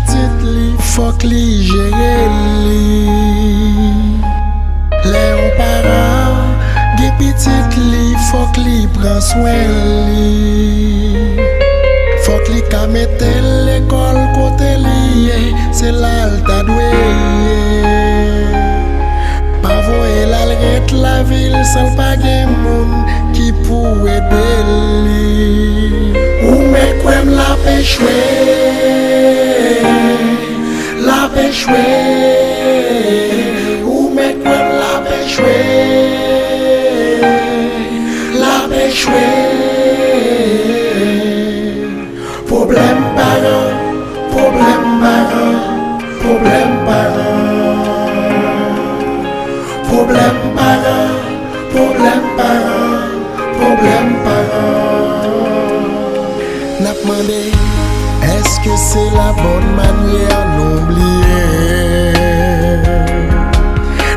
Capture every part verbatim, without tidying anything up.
Pitit li, fòk li jere li. Lè yon paran gen pitit li, fòk li pran swen li. Fòk li ka mete l lekòl kote li ye, se la l ta dwe ye. Pa voye l al ret lavil san l pa gen moun ki pou ede li. Ou mèt kwè m l ap echwe, l ap echwe. Ou mèt kwè m l ap echwe, l ap echwe. Pwoblèm paran, pwoblèm paran, pwoblèm paran. Pwoblèm paran, pwoblèm paran, pwoblèm paran. N ap mande, èske se la bòn manyè nou bliye?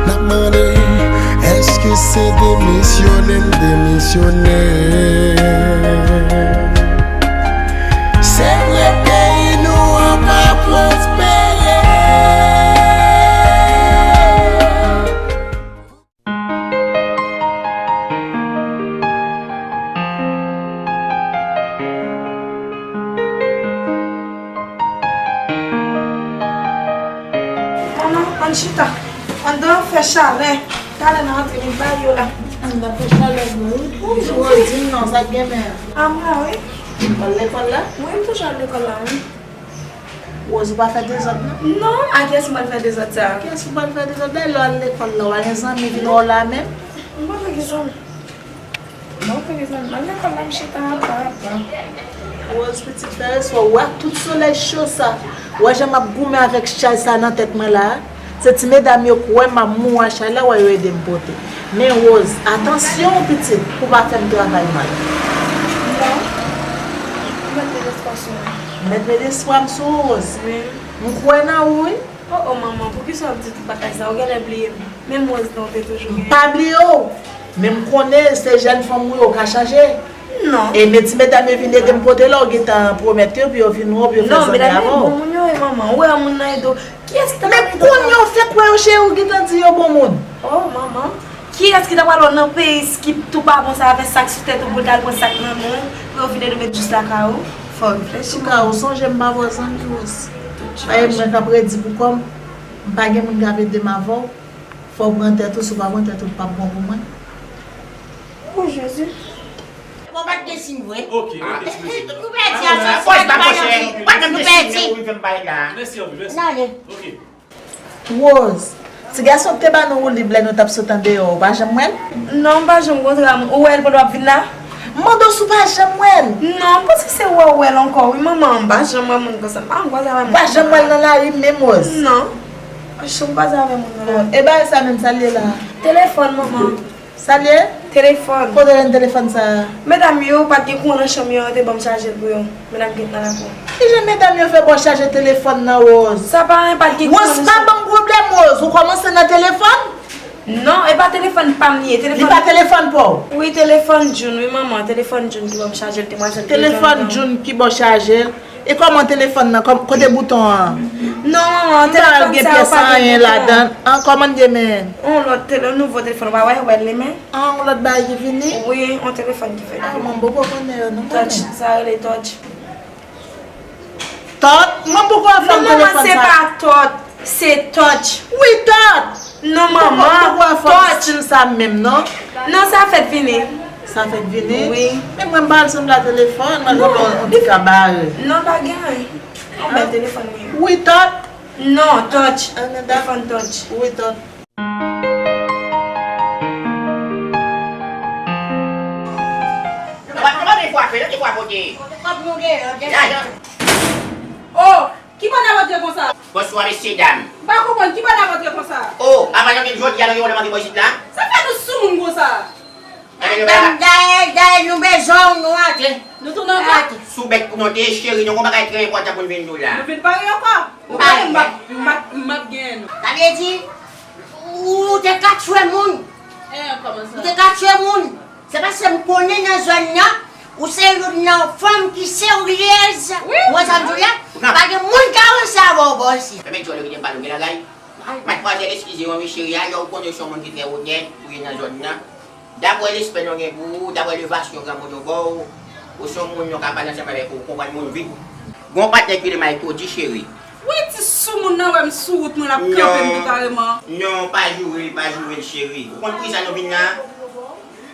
N ap mande, èske se demisyone n demisyone? Se vre peyi nou an pa pwospere. Manman, ann chita. Anndan fè chalè. Talè n a antre, men bay yo la. Anndan fè chalè vre, wi. Wi, Jezi. Di m non, sa k gen men. A mwen, wi. W al lekòl la? Wi, m toujou al lekòl la, wi. Rose, ou pa fè dezòd, non? Non, a kiyès m pral fè dezòd sa a? Kiyès ou pral fè dezòd? Dayè, lè w al lekòl la, w pa gen zanmi vin wè w la menm? M pa fè gen zanmi. Non, pa gen zanmi. M al lekòl la, m chita apa, apa. Rose, pitit, fè respè w. Ou wè ak tout solèy cho sa, ou wè jan m ap goumen avèk chay sa nan tèt mwen la a? Se ti medam yo k wè m ap mouri a chay la, wè yo ede m pote. Men Rose, atansyon pitit, pou w pa fè m travay mal. Non. Ou mèt met espwa sou mwen. Ou mèt met espwa m sou ou, Rose. Wi. M kwè nan ou, wi. O, o, manman, poukisa w ap di tout bagay sa? Ou genlè bliye m. Menm Rose nan ou te toujou genyen. M pa bliye w. Men m konnen se jèn fanm ou ye, ou ka chanje. Non. E men ti medam yo vin ede m pote la, ou gentan pwomèt yo pou yo vin wè w, pou yo fè zanmi avè w. Non, medam yo bon moun yo ye, manman. Ou wè moun nan ede w. Kiyès ki ta pral ede w? Men kounye a w fèk wè yo cheri, ou gentan di yo bon moun. O, manman. Kiyès ki ta pral wè w nan peyi ki tou pa bon sa, avè sak sou tèt ou, pou l ta al pran sak nan men w, pou yo vin ede w met jis lakay ou? Fò w reflechi. Antouka, ou sonje m pa vè w zanmi Rose. Pa e mwen k ap redi pou kò m. M pa gen moun k ap ede m avè w. Fò w pran tèt ou, si w pa pran tèt ou, l p ap bon pou mwen. O, Jezi. Bon, pa t gen siy vre. Ok, ok, excusez-moi. Nou pèdi a, se pa t gen siy, pa t gen siy, nou rive m bay la. Mèsi anpil, mèsi. N ale. Ok. Rose, ti gason k te ba nou woulib lè nou t ap sot andeyò, ou pa janm wè l? Non, m pa janm kontre a moun. Ou wè l pandan w ap vin la? M mande w si w pa janm wè l. Non, m panse se wè w wè l ankò, wi, manman. M pa janm wè moun konsa. M pa janm kwaze avè moun. Ou pa janm wè l nan lari menm, Rose? Non. M pa janm kwaze avè moun nan lari. E bagay sa menm, sa l ye la? Telefòn, manman. Sa l ye? Telefòn. Kote w jwenn telefòn sa a? Medam yo pa t gen kouran nan chanm yo, yo te ban m chaje l pou yo. Medam ki t nan lakou. Kijan medam yo fè ba w chaje telefòn nan, Rose? Sa pa anyen, pa t gen kouran nan chanm. Rose, pa ban m pwoblèm, Rose. Ou kòmanse nan telefòn? Non, e pa telefòn pa m li ye. Li pa telefòn pa w? Wi, telefòn June, wi, manman. Telefòn June ki ban m chaje l, demwazèl te. Telefòn June ki ba w chaje l? E kòman telefòn nan? Kòm, kote bouton an? Non, manman, telefòn sa yo pa gen bouton. Li pa gen pyès anyen ladan l. An, kòman l ye menm? On lòt tele-, on nouvo telefòn, ou pa wè, ou wè l li menm? An, on lòt bagay ki vini? Wi, on telefòn ki vini. A, mwen m poko konnen yo, non, mwen menm. Touch, sa rele touch. Touch? Mwen m poko wè fòm telefòn sa. Non, manman, se pa touch. Se touch. Wi, touch. Non, manman, touch. Ou poko wè fòm stil sa menm, non? Non, sa fèk vini. Sa fèk vini? Wi. Men mwen m pa al sanble a telefòn, mwen jwenn yon, yon ti kabare. Non, pa gen anyen. Yon bèl telefòn li ye. Wi, touch. Non, touch. Telefòn touch. Wi, touch. Ou pa t konprann frape, non, ki frapote. Kote kòb nou gen, non, gen. Oh! Ki bò n ap antre konsa? Bonswa, mesye dam. M pa konprann, ki bò n ap antre konsa? Oh, apa jan ke jodi a nou gen pwoblèm antre bò isit la? Sa fè nou sou moun konsa? Madanm, dayè, dayè, nou bezwen w, nou antre. Nou tounen ankò? Antre. Sou bèt pou nou te, cheri, nou gon bagay trè enpòtan pou n vin di w la. Nou vin pare ankò? Ou konnen m ap, m ap, m ap genyen nou. Sa vle di, ou te ka tchwe moun. Eh, kòman sa? Ou te ka tchwe moun. Se paske m konnen nan zòn nan, ou se youn nan fanm ki seryez. Wi. Ou wè sa m di w la? Pa gen moun ka ranse avè w bò isi. Fèmen djòl yo kite m pale w gen lagay. Madmwazèl, eskize mwen wi cheri, alò ou konnen w se yon moun ki trè onèt, ou ye nan zòn nan. Daprè respè nou gen pou ou, daprè elevasyon granmoun yo ba w, ou se yon moun yo ka pale ansanm avèk ou, ou konprann moun vit. Gon patnè ki rele Mayko di cheri. Wi, ti soumoun nan wè m sou wout mwen l ap kanpe m tou kareman. Non, pa joure l, pa joure l cheri. Ou konn poukisa nou vin la?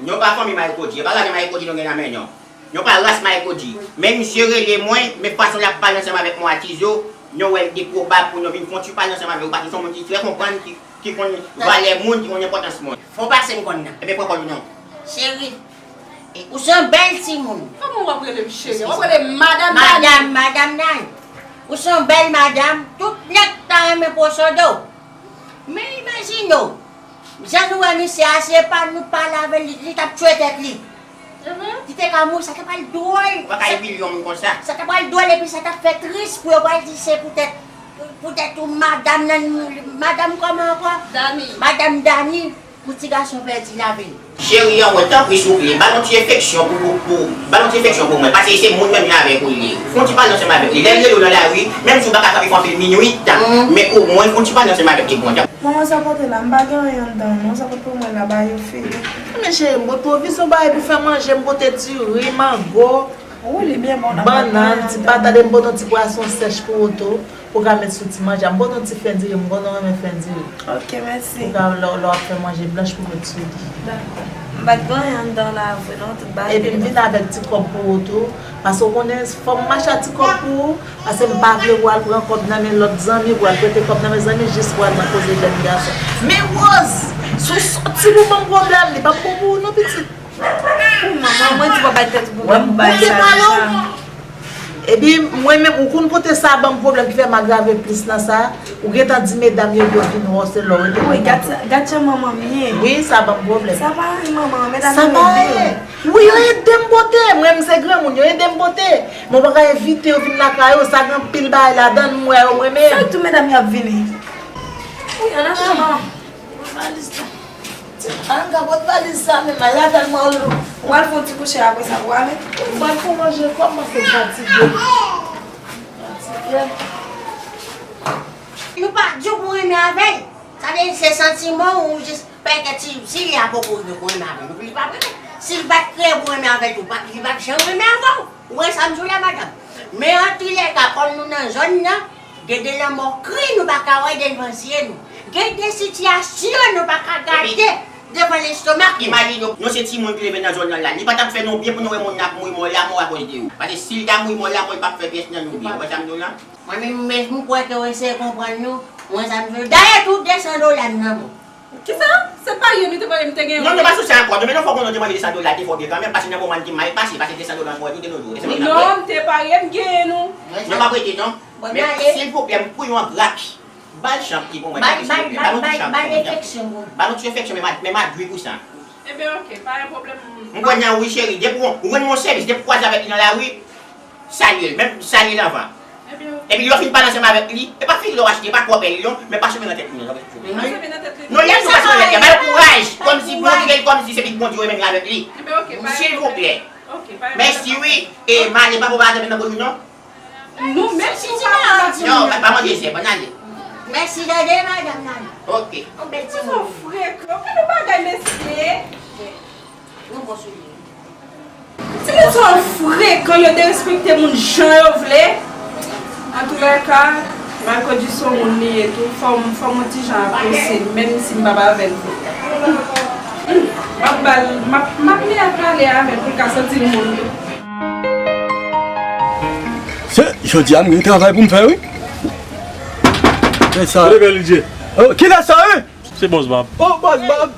Nou pa fanmi Mayko di, e pa lagè Mayko di nou gen nan men nou. Yon pa ras Mayko di. Men misye rele mwen, men fason l ap pale ansanm avèk mwen a Tizo, nou wè l enpwobab pou nou vin fè yon ti pale ansanm avè w, paske se yon moun ki trè konprann, ki, ki konn valè moun, ki konn enpòtans moun. Fò pase m konn nan. Ebyen, pran kòd ou non. Cheri, e, ou se yon bèl timoun. Kòman w ap rele m cheri? W ap rele m madanm Dani. Madanm, madanm Dani. Ou se yon bèl madanm. Tout nèg ta renmen pran sòde w. Men imajine w, jan nou wè misye a, si e pa nou pale avè l, li, li t ap tchwe tèt li. Li te ka mouri, sa ta pral dwòl. Ou pa ka imilye yon moun konsa. Sa ta pral dwòl epi sa t ap fè tris pou yo pral di se poutèt, poutèt ou madanm nan, madanm kòman ankò? Dani. Madanm Dani, pou ti gason pèdi lavi l. Cheri an mwen, tanpri souple, ba l yon ti afeksyon pou, pou, pou, ba l yon ti afeksyon pou mwen, paske se moun menm jan avèk ou li ye. Fè yon ti pale ansanm avèk li. Lè l rele w nan lari, menm si w pa ka kanpe fè anpil minit, men omwen fè yon ti pale ansanm avèk li pou mwen. Manman, sa pote la, m pa gen anyen anndan non, sa pote pou mwen la, ba yo fini. Men cheri, m pote pwovizyon ba yo pou fè manje, m pote diri, mango, bannann, ti patat, e m pote yon ti pwason sèch pou ou tou, pou w ka met sou ti manje a. M pote yon ti fen diri, m konnen w renmen fen diri. Ok, mèsi. Pou w ka, lè, lè w ap fè manje blanch pou met sou li. Dakò. M pa t gen anyen anndan la vre non, tout bagay te bon. Epi m vin avèk ti kòb pou ou tou, paske w konnen fò m mache ak ti kòb pou ou, paske m pa vle w al pran kòb nan men lòt zanmi, w al prete kòb nan men zanmi jis pou w al nan koze jèn gason. Men Rose, si w sòti pou ban m pwoblèm, li p ap bon pou ou non pitit. Ou manman, mwen di w pa bay tèt ou pwoblèm pou bagay sa deja. Epi mwen menm, ou konn kote sa ban m pwoblèm ki fè m agrave plis nan sa, ou gentan di medam yo pou yo vin wè w se lè w rete. Wi, gad sa, gad jan manman m ye. Wi, sa ban m pwoblèm. Sa pa anyen manman, medam yo ede w. Wi, yo ede m pote, mwen menm se granmoun, yo ede m pote. Men w pa ka envite yo vin lakay ou, sa gen anpil bagay ladan l, m wè yo, mwen menm. Sa tou medam yo ap vini. Wi, ann atandan. Valiz la. Ti Ann ka pot valiz sa menm la, ladan mwen ou al fè yon ti kouche apre sa pou ale. Mwen pran manje kòm mwen se fatige. Fatige. Nou pa di w pou renmen avè l. Sa vle di se santiman ou jis pètèt si, si li a poko renmen pou renmen avè l. Li pa renmen. Si l pa t kreye pou renmen avè l tou, pa, li pa t janm renmen avè w. Ou wè sa m di w la, madanm? Men antoulèka, kòm nou nan zòn nan, gen de lanmò kri nou pa ka wè devan zye nou. Gen de sitiyasyon nou pa ka gade devan lestomak nou. Imajine w, nou se timoun ki leve nan zòn nan la. Li pa t ap fè nou byen pou nou wè moun nan ap mouri mò la mò akoz de ou. Paske si l ta mouri mò la mò, li p ap fè pyès nan nou byen. Ou wè sa m di w la? Mwen menm, men m kwè ke w eseye konprann nou. Mwen sa m di w. Dayè tou de san dola m nan men w. Kisa? Se parye nou te parye, m te gen. Non, nou pa sou sa ankò. Non, men non, fò konnen w te mande de san dola, te fè w byen kanmenm, paske nan moman ki mal pase, paske de san dola an fò w tou de nos jours. Non, m te parye, m genyen nou. Non, pa prete non. Men silvouplè, m priye w an gratis. Ba l chans li pou mwen, silvouplè. Ba l yon ti chans pou mwen. Ba l yon ti afeksyon, men m a, men m a dwe pou sa. Ebyen, ok, pa gen pwoblèm. M kwè nan ou wi, cheri. Depi w, ou rann mwen sèvis, depi w kwaze avèk li nan lari, salye l, menm salye l anvan. Epi lè w fin pale ansanm avèk li, e pa figi lè w achte, e pa kòpè li non, men pase men nan tèt li non. Non, lè tou pase men nan tèt li, ba l kouraj, kòmsi montre l kòmsi se pitit Bondye ou menm avèk li. Silvouplè. Mèsi wi, e m ale, pa pran bagay nan bouch ou non. Nou menm si ou pa pran bagay. Non, pa, pa manje zèb, ann ale. Mèsi, tande madanm nan. Ok. Yon bèl timoun. Ou frekan, ou gen yon bagay mesye. Yon bon soulye. Ti mesye yo frekan, yo derespekte moun jan yo vle. Antoulèka, Marco di se yon moun li ye tou. Fò m, fò m yon ti jan apresye l, menm si m pa avè l vre. M ap ba l, m ap, m ap mete pale avè l pou l ka santi l moun tou. Se, jodi a, m gen travay pou m fè, wi. Se sa. Leve, Lidye. Oh, kilè sa, wi? Se Bòs Bab. Oh, Bòs Bab.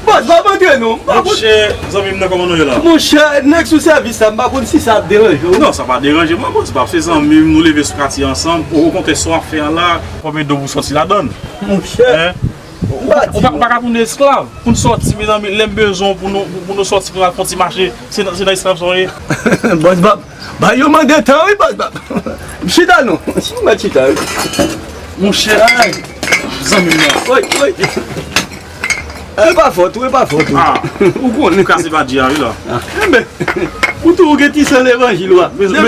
Bòs Bab, antre non. Monchè, zanmi m nan, kòman nou ye la? Monchè, nèg sou sèvis la, m pa konn si sa ap deranje w. Non, sa pa deranje mwen, Bòs Bab. Se zanmi m, nou leve sou katye ansanm. O, okontrè, sa w ap fè an la. Konbyen do pou sòti ladann? Monchè. Hein? Ou pa, ou pa, ou pa ka tounen esklav. Pou n sòti, mezanmi, lè m bezwen w pou nou, pou, pou nou sòti, pou n al fè yon ti mache, se nan, se nan esklav sa w ye? Bòs Bab, ba yo mande tan, wi, Bòs Bab. Chita non. Si nou mèt chita, wi. Monchè, zanmi m nan. Woy, woy. E pa fòt ou, e pa fòt ou. Ah. Ou konnen. Ou kase pa di a, wi la. Ah. Enben, ou tou ou gen ti san levanjil ou a. M bezwen,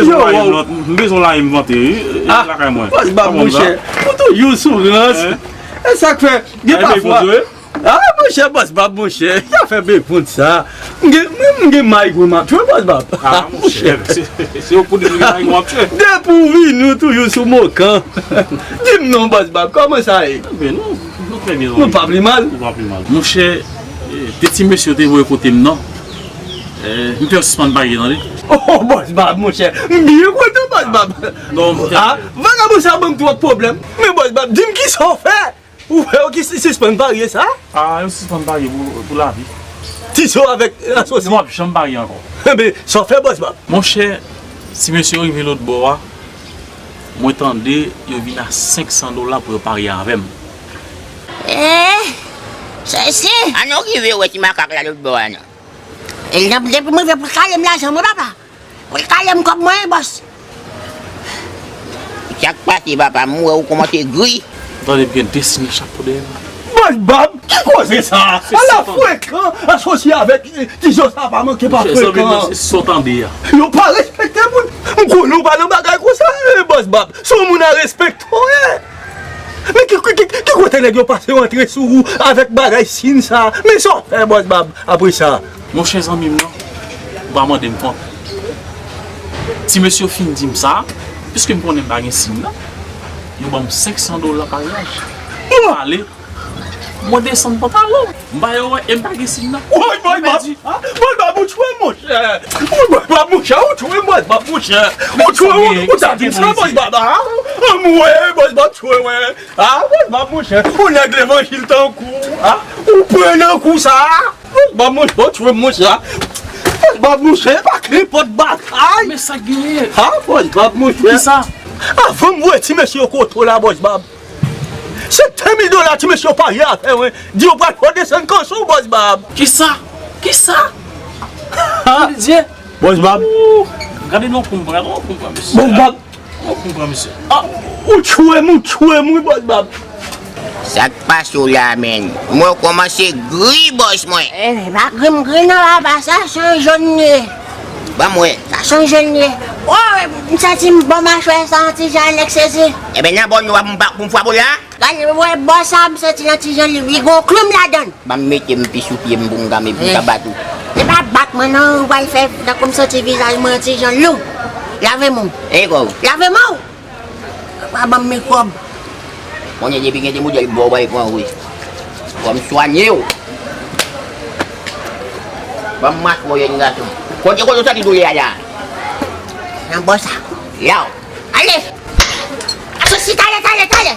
m bezwen laye m vante, wi, lakay mwen. Bòs Bab, monchè, ou toujou sou rans. E sa k fè, gen pafwa. Ah, monchè, Bòs Bab, monchè, ki afè bevant sa? M gen, m gen may gwo m ap tchwe, Bòs Bab. Ah, monchè, se, se, se yo pou di m gen may gwo m ap tchwe. Depi w vini, ou toujou sou mokan. Di m non, Bòs Bab, kòman sa ye? Enben, nou, nou trè byen, zanmi. Nou pa pi mal? Nou pa pi mal. Monchè, eh, de ti mesye yo te voye kote m nan. Eh, m fè yo sispann parye, tande. Oh, Bòs Bab, monchè, m byen kontan, Bòs Bab. Non, monchè. Ah, vagabon sa ban m twòp pwoblèm. Men Bòs Bab, di m kisa w fè? Ou wè yo ki si-, sispann parye sa? Ah, yo sispann parye pou, pou lavi. Tizo avèk asosi. Yo p ap janm parye ankò. Enben, sa w fè, Bòs Bab? Monchè, ti mesye yo rive lòt bò a, mwen tande yo vin a senk san dola pou yo parye avè m. Eh, sesi! An nou rive wè ti makak la lòt bò a non. E l nan depi m rive pou l kale m lajan mwen, papa. Pou l kale m kòb mwen, bòs. Sa k pase, papa? M wè ou kòmanse gri. M tande m gen de siy nan chapo dèyè m. Bòs Bab, ki koze sa? Ala frekan, asosye avèk, eh, ti zo sa pa manke pa frekan. Monchè, zanmi m nan, se sa w tande a. Yo pa respekte moun. M konnen w pa nan bagay konsa, eh, Bòs Bab. Se yon moun a respekte w ye. Men ki, ki, ki, ki kote nèg yo pase yo antre sou ou avèk bagay siy sa? Men sa w fè, Bòs Bab, apre sa? Monchè, zanmi m nan, ou pa mande m kont. Ti mesye yo fin di m sa, piske m konnen m pa gen siy nan, yo ban m senk san dola paryaj. M ale, mwen desann pantalon. M ba yo wè, e m pa gen siy nan. Woy, Bòs Bab, ah, Bòs Bab, ou tchwe m, monchè. Woy, Bòs Bab, monchè, ou tchwe m, Bòs Bab, monchè. Ou tchwe m, ou ta di m sa, Bòs Bab, ah. Anmwey, Bòs Bab, tchwe mwen. Ah, Bòs Bab, monchè, ou nèg levanjil tankou, ah, ou pran nan kou sa. Bòs Bab, monchè, ou tchwe m, monchè. Bòs Bab, monchè, pa k nenpòt batay. Men sa k genyen? Ah, Bòs Bab, monchè. Poukisa? Avan m voye ti mesye yo kote w la, Bòs Bab. Se de mil dola ti mesye yo parye avè mwen. Di yo pral fè w desann kanson, Bòs Bab. Kisa? Kisa? Ha? Bondye. Bòs Bab. Ooh, gade non kou m pran, non kou m pran, mesye. Bòs Bab. Non kou m pran, mesye. Ah, ou tchwe m, ou tchwe m, wi, Bòs Bab. Sa k pase w la, menn? Mwen kòmanse gri, bòs mwen. Eh, pa gri m gri non, papa, sa se yon jòn li ye. Ban m wè. Sa se yon jòn li ye. Oh, m santi m bò machwè sa yon ti jan nèg sezi. Enben, nan bò nou a pou m pa, pou m frape w la? Gade, wè bò sa, m santi nan ti jan li, li gon klonm ladan l. Ban m mete m pi sou pye m pou m ka, pou m ka bat ou. Se pa bat mwen non, ou pral fè tankou m santi vizaj mwen ti jan lou. Lave men w. E kò w. Lave men w. Pa ban m mikwòb. Konnen depi gen de modèl bò w pral pran wi. Fò m swanye w. Ban m mach mwen jèn gason. Kote kote w santi doulè a la? Nan bò sa. La w. Ale! Asosi, talè, talè, talè!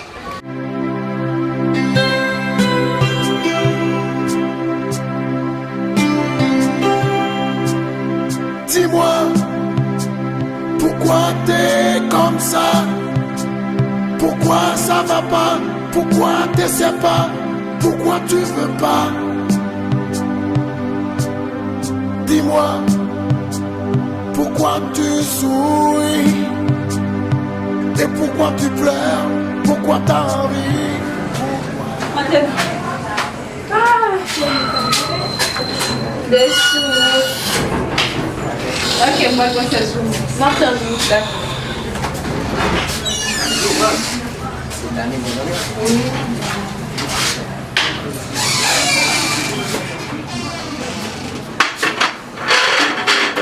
Dis-moi, pourquoi t'es comme ça? Pourquoi ça va pas? Pourquoi t'es pas? Pourquoi tu veux pas? Dis-moi, pourquoi tu souris? Et pourquoi tu pleures? Pourquoi t'as envie? Pourquoi? Antèn. Ah, cheri. Desou. Ok, mwen pran chèz pou mwen. M ap tann ou. Dakò. Wi.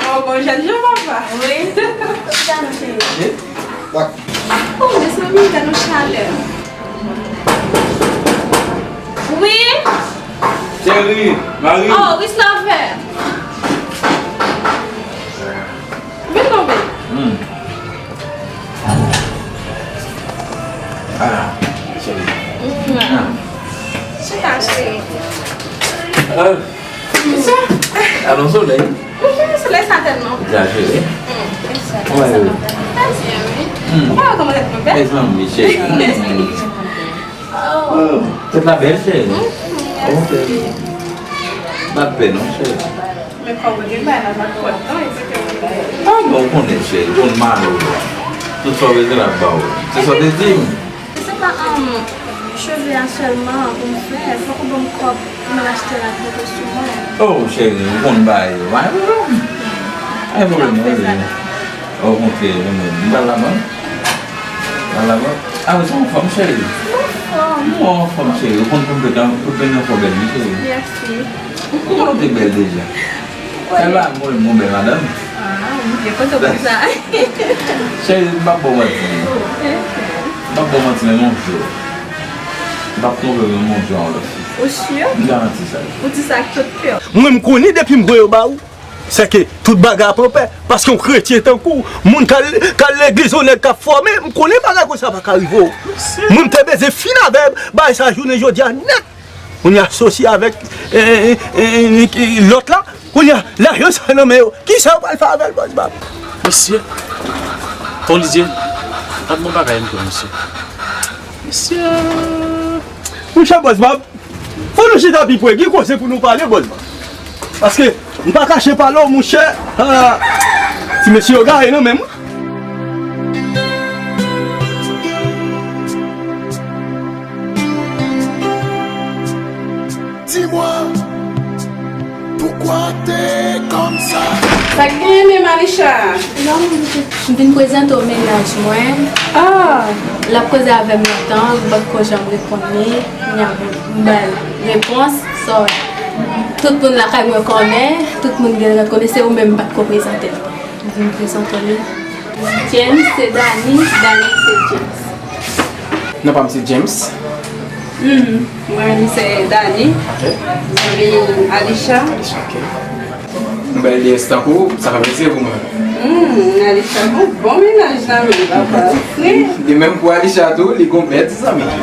Oh, bon, jèn jan, papa. Wi. Kisa nou, cheri? Oh, mezanmi, gade yon chalè. Wi. Cheri, mari. Oh, wi, sovè. Vin non, baby. Hmm. Ah, cheri. Mhm. Ah. Chita, cheri. Ah. Sa? Alon solèy. Mhm, solèy sa tèlman. Egzajere. Hmm, egzajere. Kòman yo? Trè byen, wi. Hmm. Ou pa wè kòman tèt mwen bèl? Mezanmi, cheri. Hmm. Oh, tèt la bèl, cheri. Mhm, mèsi. Ok. Pa pè non, cheri. Men kòb ou gen bay la pa t fòt non, e se ke ou gen. Ah, men ou konnen, cheri, ou konn mari w. Tout sa w bezwen l ap ba w. Se sa w te di m. Se pa, um, Cheve a sèlman pou m fè, fòk ou ban m kòb pou m al achte rad pito sou mwen. Oh, cheri, ou konn bagay yo. Pa gen pwoblèm. Pa gen pwoblèm, non, cheri. Okontrè, mwen menm. M pral labank. M pral labank. Ah, ou se yon fanm, cheri. Ou anfòm, cheri. Ou konn pou m te gen, pou m te gen pwoblèm, wi, cheri. Mèsi. Ou konn ou te bèl deja. Sèlman mwen, mwen bèl madanm. Ah, m byen kontan pou sa. Cheri, m p ap ba w manti. M p ap ba w manti, men yon jou. M p ap twonpe w, men yon jou a yon lòt fi. Ou si? M garanti sa. Ou di sa ak tout kè w? Mwen, m konnen depi m voye yo ba ou, se ke tout bagay ap anpè. Paske yon kretyen tankou w, moun k al, k al legliz, yon nèg k ap fòme, m konnen bagay konsa pa ka rive w. Mwen, m te bezwen fin avè bagay sa jounen jodi a nèt. Kounye a asosye avèk, eh, eh, eh, eh, lòt la. Kounye a, lajan sa nan men yo. Kisa yo pral fè avè l, Bòs Bab? Mesye, Fòlidye, gad bon bagay m kwè, mesye. Mesye. Monchè Bòs Bab, fò nou chita pi pre, gen koze pou nou pale, Bòs Bab. Paske m pa kache pale w, monchè. Ah, ti mesye yo gare nan men mwen. Dis-moi, pourquoi t'es comme ça? Sa k gen menm, Alisha? Non, m vin prezante w mennaj mwen. Ah! L ap koze avè m lontan, m potko janm reponn li. Kounye a, m ba l repons. So, tout moun lakay mwen konnen, tout moun gen dwa konnen, se ou menm m potko prezante l. M vin prezante w li. James, se Dani, Dani, se James. Non pa m se James. Mhm. Mwen, m se Dani. Ok. Zanmi Alisha. Alisha, ok. Yon bèl D S tankou w, sa fè plezi pou mwen. Hmm, Alisha gon bon mennaj nan men l, papa. Wi. De menm pou Alisha tou, li gon bèl ti zanmi. Sa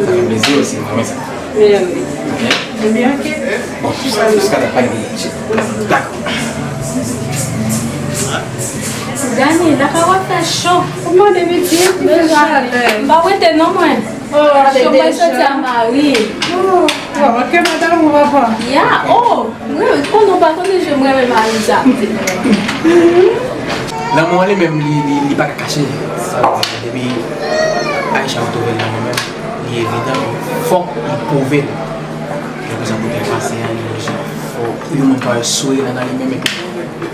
fè plezi osi, m renmen sa. Byen, wi. Byen. Byen, ok. Bon, jiska la pa gen. Dakò. Dani, lakay w ap fè cho. Ou mande pitit, men chalè. M pa wete non mwen. Oh, cho mwen soti a mari. Oh, oh, ok, madanm ou papa. Ya, oh, mwen, konnen w pa konnen je mwen renmen mari sa. Lanmou an li menm, li, li, li pa ka kache. Sa vle di, depi Aisha retwouve l nan mwen menm, li evidan, fòk li pwouve l. Reprezan kote l pase a, li oblije fò yon moun ka wè souri la nan li menm epi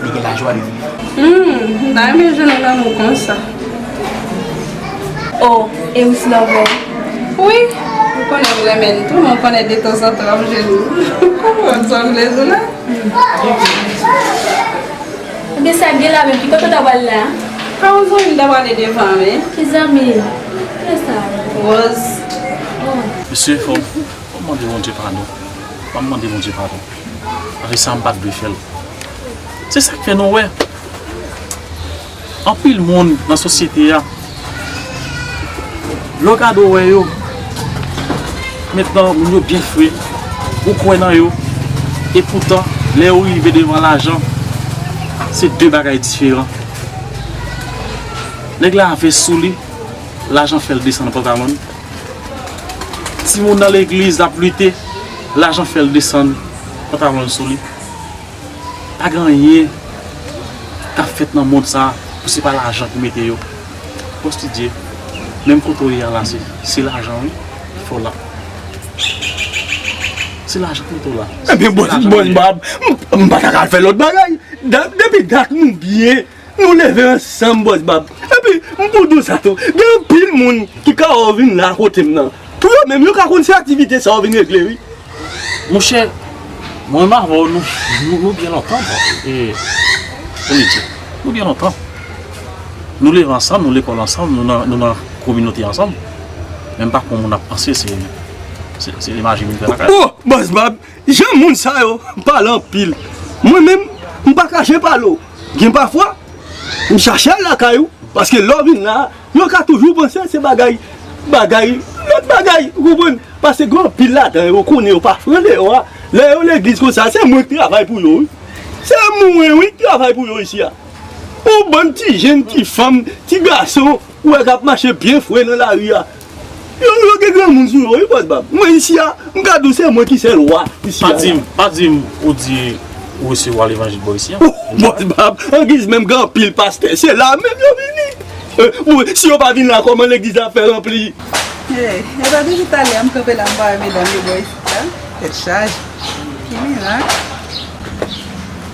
li gen lajwa de viv. Hmm, m ta renmen jwenn yon lanmou konsa. Oh, Eris Lover. Wi, ou konnen m renmen l tou, men w konnen detanzantan w ap jwenn li. Ou konprann sa m vle di w la? Ebyen sa k gen la menm, ki kote w ta pral la? A yon zanmi m ta prale devan, wi. Ki zanmi? Ki sa? Rose. Oh. Mesye, fò, fò m mande Bondye padon. Fò m mande Bondye padon. Paske sa m pa t dwe fè l. Se sa k fè nou wè. Anpil moun nan sosyete a, lè w gade w wè yo, mentnan moun yo byen fre, ou kwè nan yo, epoutan, lè yo rive devan lajan, se de bagay diferan. Nèg la avè sou li, lajan fè l desann pantalon l. Timoun nan legliz l ap lite, lajan fè l desann pantalon l sou li. Pa gen anyen k ap fèt nan mond sa a pou se pa lajan ki mete yo. Bòs Lidye, menm kote w ye a la, se, se lajan wi ki fè w la. Se lajan ki mete w la. Ebyen, bòs, bòs Bab, m, m pa ta ka al fè lòt bagay. Da-, depi dat nou byen, nou leve ansanm, bòs Bab. Epi, m pou di w sa tou, gen anpil moun ki ka wè w vin la kote m nan. Pou yo menm, yo ka konn se aktivite sa w vin regle, wi. Monchè, mwen menm avè w, nou, nou, nou byen lontan, bon, e, pou nou di, nou byen lontan. Nou leve ansanm, nou lekòl ansanm, nou nan, nou nan kominote ansanm. Men m pa konn moun ap panse, se, se, se imaje moun fè lakay. Oh, bòs Bab, jan moun sa yo pale anpil. Mwen menm, m pa kache pale w. Gen pafwa, m chache al lakay ou, paske lè w vin la, yo ka toujou panse se bagay, bagay, lòt bagay, ou konprann? Paske gen anpil ladan yo, konnen yo pa fran deyò a. Lè yo legliz konsa, se mwen k travay pou yo, wi. Se mwen, wi, k travay pou yo isi a. Yon bann ti jenn, ti fanm, ti gason, ou wè k ap mache byen fre nan lari a. Yo, yo gen granmoun sou yo, wi, bòs Bab. Mwen isi a, m ka di w se mwen ki sèl wa isi a. Pa di m, pa di m ou di ou resevwa levanjil bò isi a. Oh, bòs Bab, angiz menm gen anpil pastè, se la menm yo vini. Eh, bon, si yo pa vin la, kòman legliz la fè ranpli? Hey, e pa depi talè a m kanpe la, m pa wè medam yo bò isit la. Tèt chaje. Ki mirak?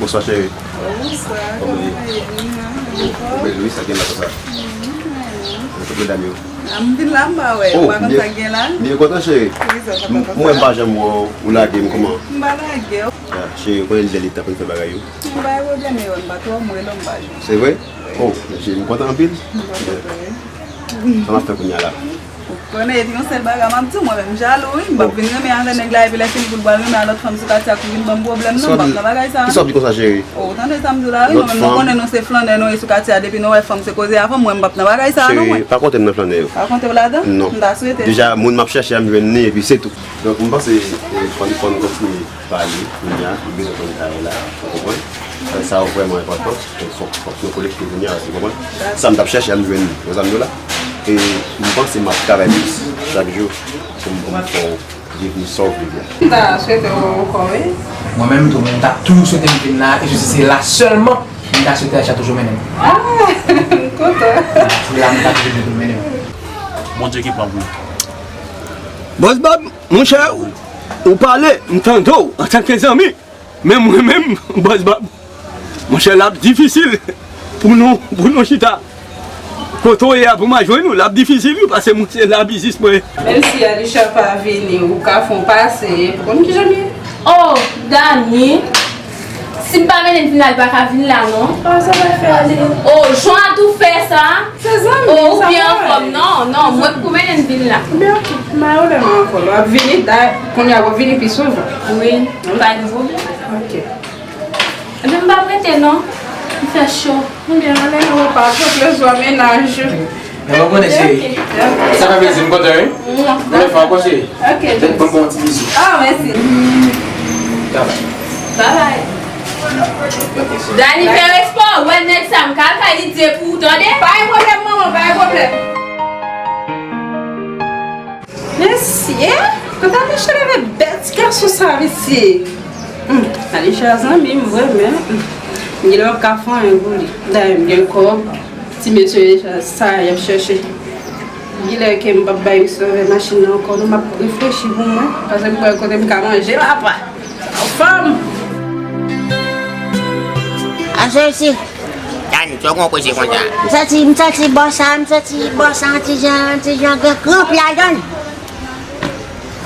Bonswa, cheri. Oh, bonswa. Kòman w ye? Kòman w ye? Mwen anfòm. Ou bèl wi, sa gen la konsa? Kot medam yo? A, m vin la, m pa wè. Oh, ou pa konn sa gen la? M byen kontan, cheri. Ki sa, sa pa konsa? M wè m pa janm wè w, ou lage m kòman? M pa lage w. Ah, cheri, ou konnen lè li tan pou n fè bagay yo. M pa gen pwoblèm, e wè m pa twò, m rele w, m pa jwenn. Se vre? Oh, men cheri, m kontan anpil. M kontan, wi. Sa m ap fè kounye a la? Ou konnen, epi yon sèl bagay m ap di w, mwen menm m jalou, wi. M p ap vin renmen avè nèg la, epi lè fini pou l pral renmen a lòt fanm sou katye a pou vin ban m pwoblèm, non, m p ap nan bagay sa a, non. Kisa w ap di konsa, cheri? Oh, tande sa m di w la, wi, mwen menm nou konnen nou se flannè, nou ye sou katye a, depi nou wè fanm se koze a fanm, mwen m p ap nan bagay sa a, non, mwen. Cheri, pa konte m nan flannè yo. Pa konte w ladan? Non. M ta swete. Deja, moun m ap chèche a, m jwenn li, epi se tou. Donk, m panse, eh, fò n, fò n kontinye pale, kounye a, m bezwen konn kay la, ou konprann? Sa yo vrèman enpòtan. Fòk, fòk nou konekte kounye a, ou konprann? Sa m t ap chèche a, m jwenn li. Ou konn sa m di w la? E m panse m ap travay plis chak jou pou m, pou m fè w devni sa w vle vin. M ta swete w ankò, wi. Mwen menm tou, mwen ta toujou swete m vin la, e se, se la sèlman, m ta swete Aisha toujou mennen m. Ah, m kontan. Se la m ta toujou vle mennen m. Bondye ki pran pou li. Bòs Bob, monchè, ou pale, m tande w antanke zanmi. Men mwen menm, Bòs Bob, monchè, l ap difisil pou nou, pou nou chita kote w ye a pou m a jwenn ou. L ap difisil, wi, paske mwen se la biznis mwen. Menm si Alisha pa vini, ou ka fè yon pase pou konn kijan m ye. Oh, Dani, si m pa mennen l vin la, li pa ka vin la, non. Ah, sa va fè ale. Oh, jan a tou fè sa. Se zanmi, oh, ou byen anfòm, non, non, mwen k pou mennen l vin la. Byen, ok. M a wè lè m anfòm. W ap vini, da, kounye a w ap vini pi souvan. Wi, pa gen pwoblèm. Ok. Ebyen, m p ap rete, non. M fè cho. Ebyen, ale nan repa, pran plezi w a mennaj ou. Men w konnen, cheri. Ok. Sa fè plezi, m kontan, wi. Mwa. Lòt fwa ankò, cheri. Ok. Ban m, ban m yon ti bizou. Ah, mèsi. Babay. Babay. Dani, fè respè w, wè nèg sa m ka al kay li di pou ou tande. Pa gen pwoblèm, manman, pa gen pwoblèm. Mesye, kote Alisha leve bèl ti gason sa, mesye? Hmm, Alisha zanmi m vre, men, hmm, m genlè p ap ka fè anyen pou li. Dayè, m gen kòb, ti mesye sa y ap chèche. Genlè ke m p ap bay misye anvè machin nan ankò, non, m ap reflechi pou mwen, paske m kwè kote m ka manje, papa. Anfòm! Aswè si. Dani, sa w gen w koze konsa? M santi, m santi bò sa, m santi bò sa, yon ti jan, yon ti jan gen kranp ladan l.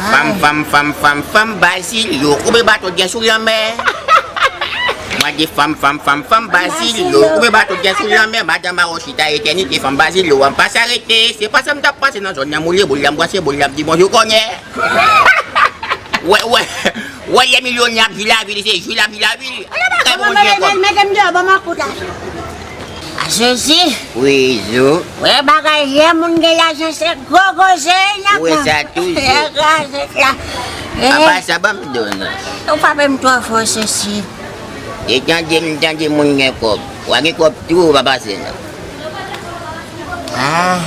Fanm, fanm, fanm, fanm, fanm, Bazil, yo koube bato k gen sou lanmè. Mwen di fanm, fanm, fanm, fanm, Bazil, yo koube bato k gen sou lanmè. Madanm a w chita etènite, fanm Bazil, yo an pase arete. Se pa sa m t ap pase nan zòn nan, moule boul la, m brase boul la, m di bonjou, konyè. Wè, wè, wè, lè milyonè ap jwi lavi li, se jwi lavi, lavi li. Ala bagay, bon, mete m deyò, ban m akout la. A Jezi. Wi, Zo. Wè, bagay, lè moun gen lajan, se gwo koze, y ap. Wi, sa toujou. Apa sa, ban m di w non. Ou frape m twò fò, Jezi. E tande, m tande moun gen kòb. W a gen kòb tou, ou pa pase non. Ah.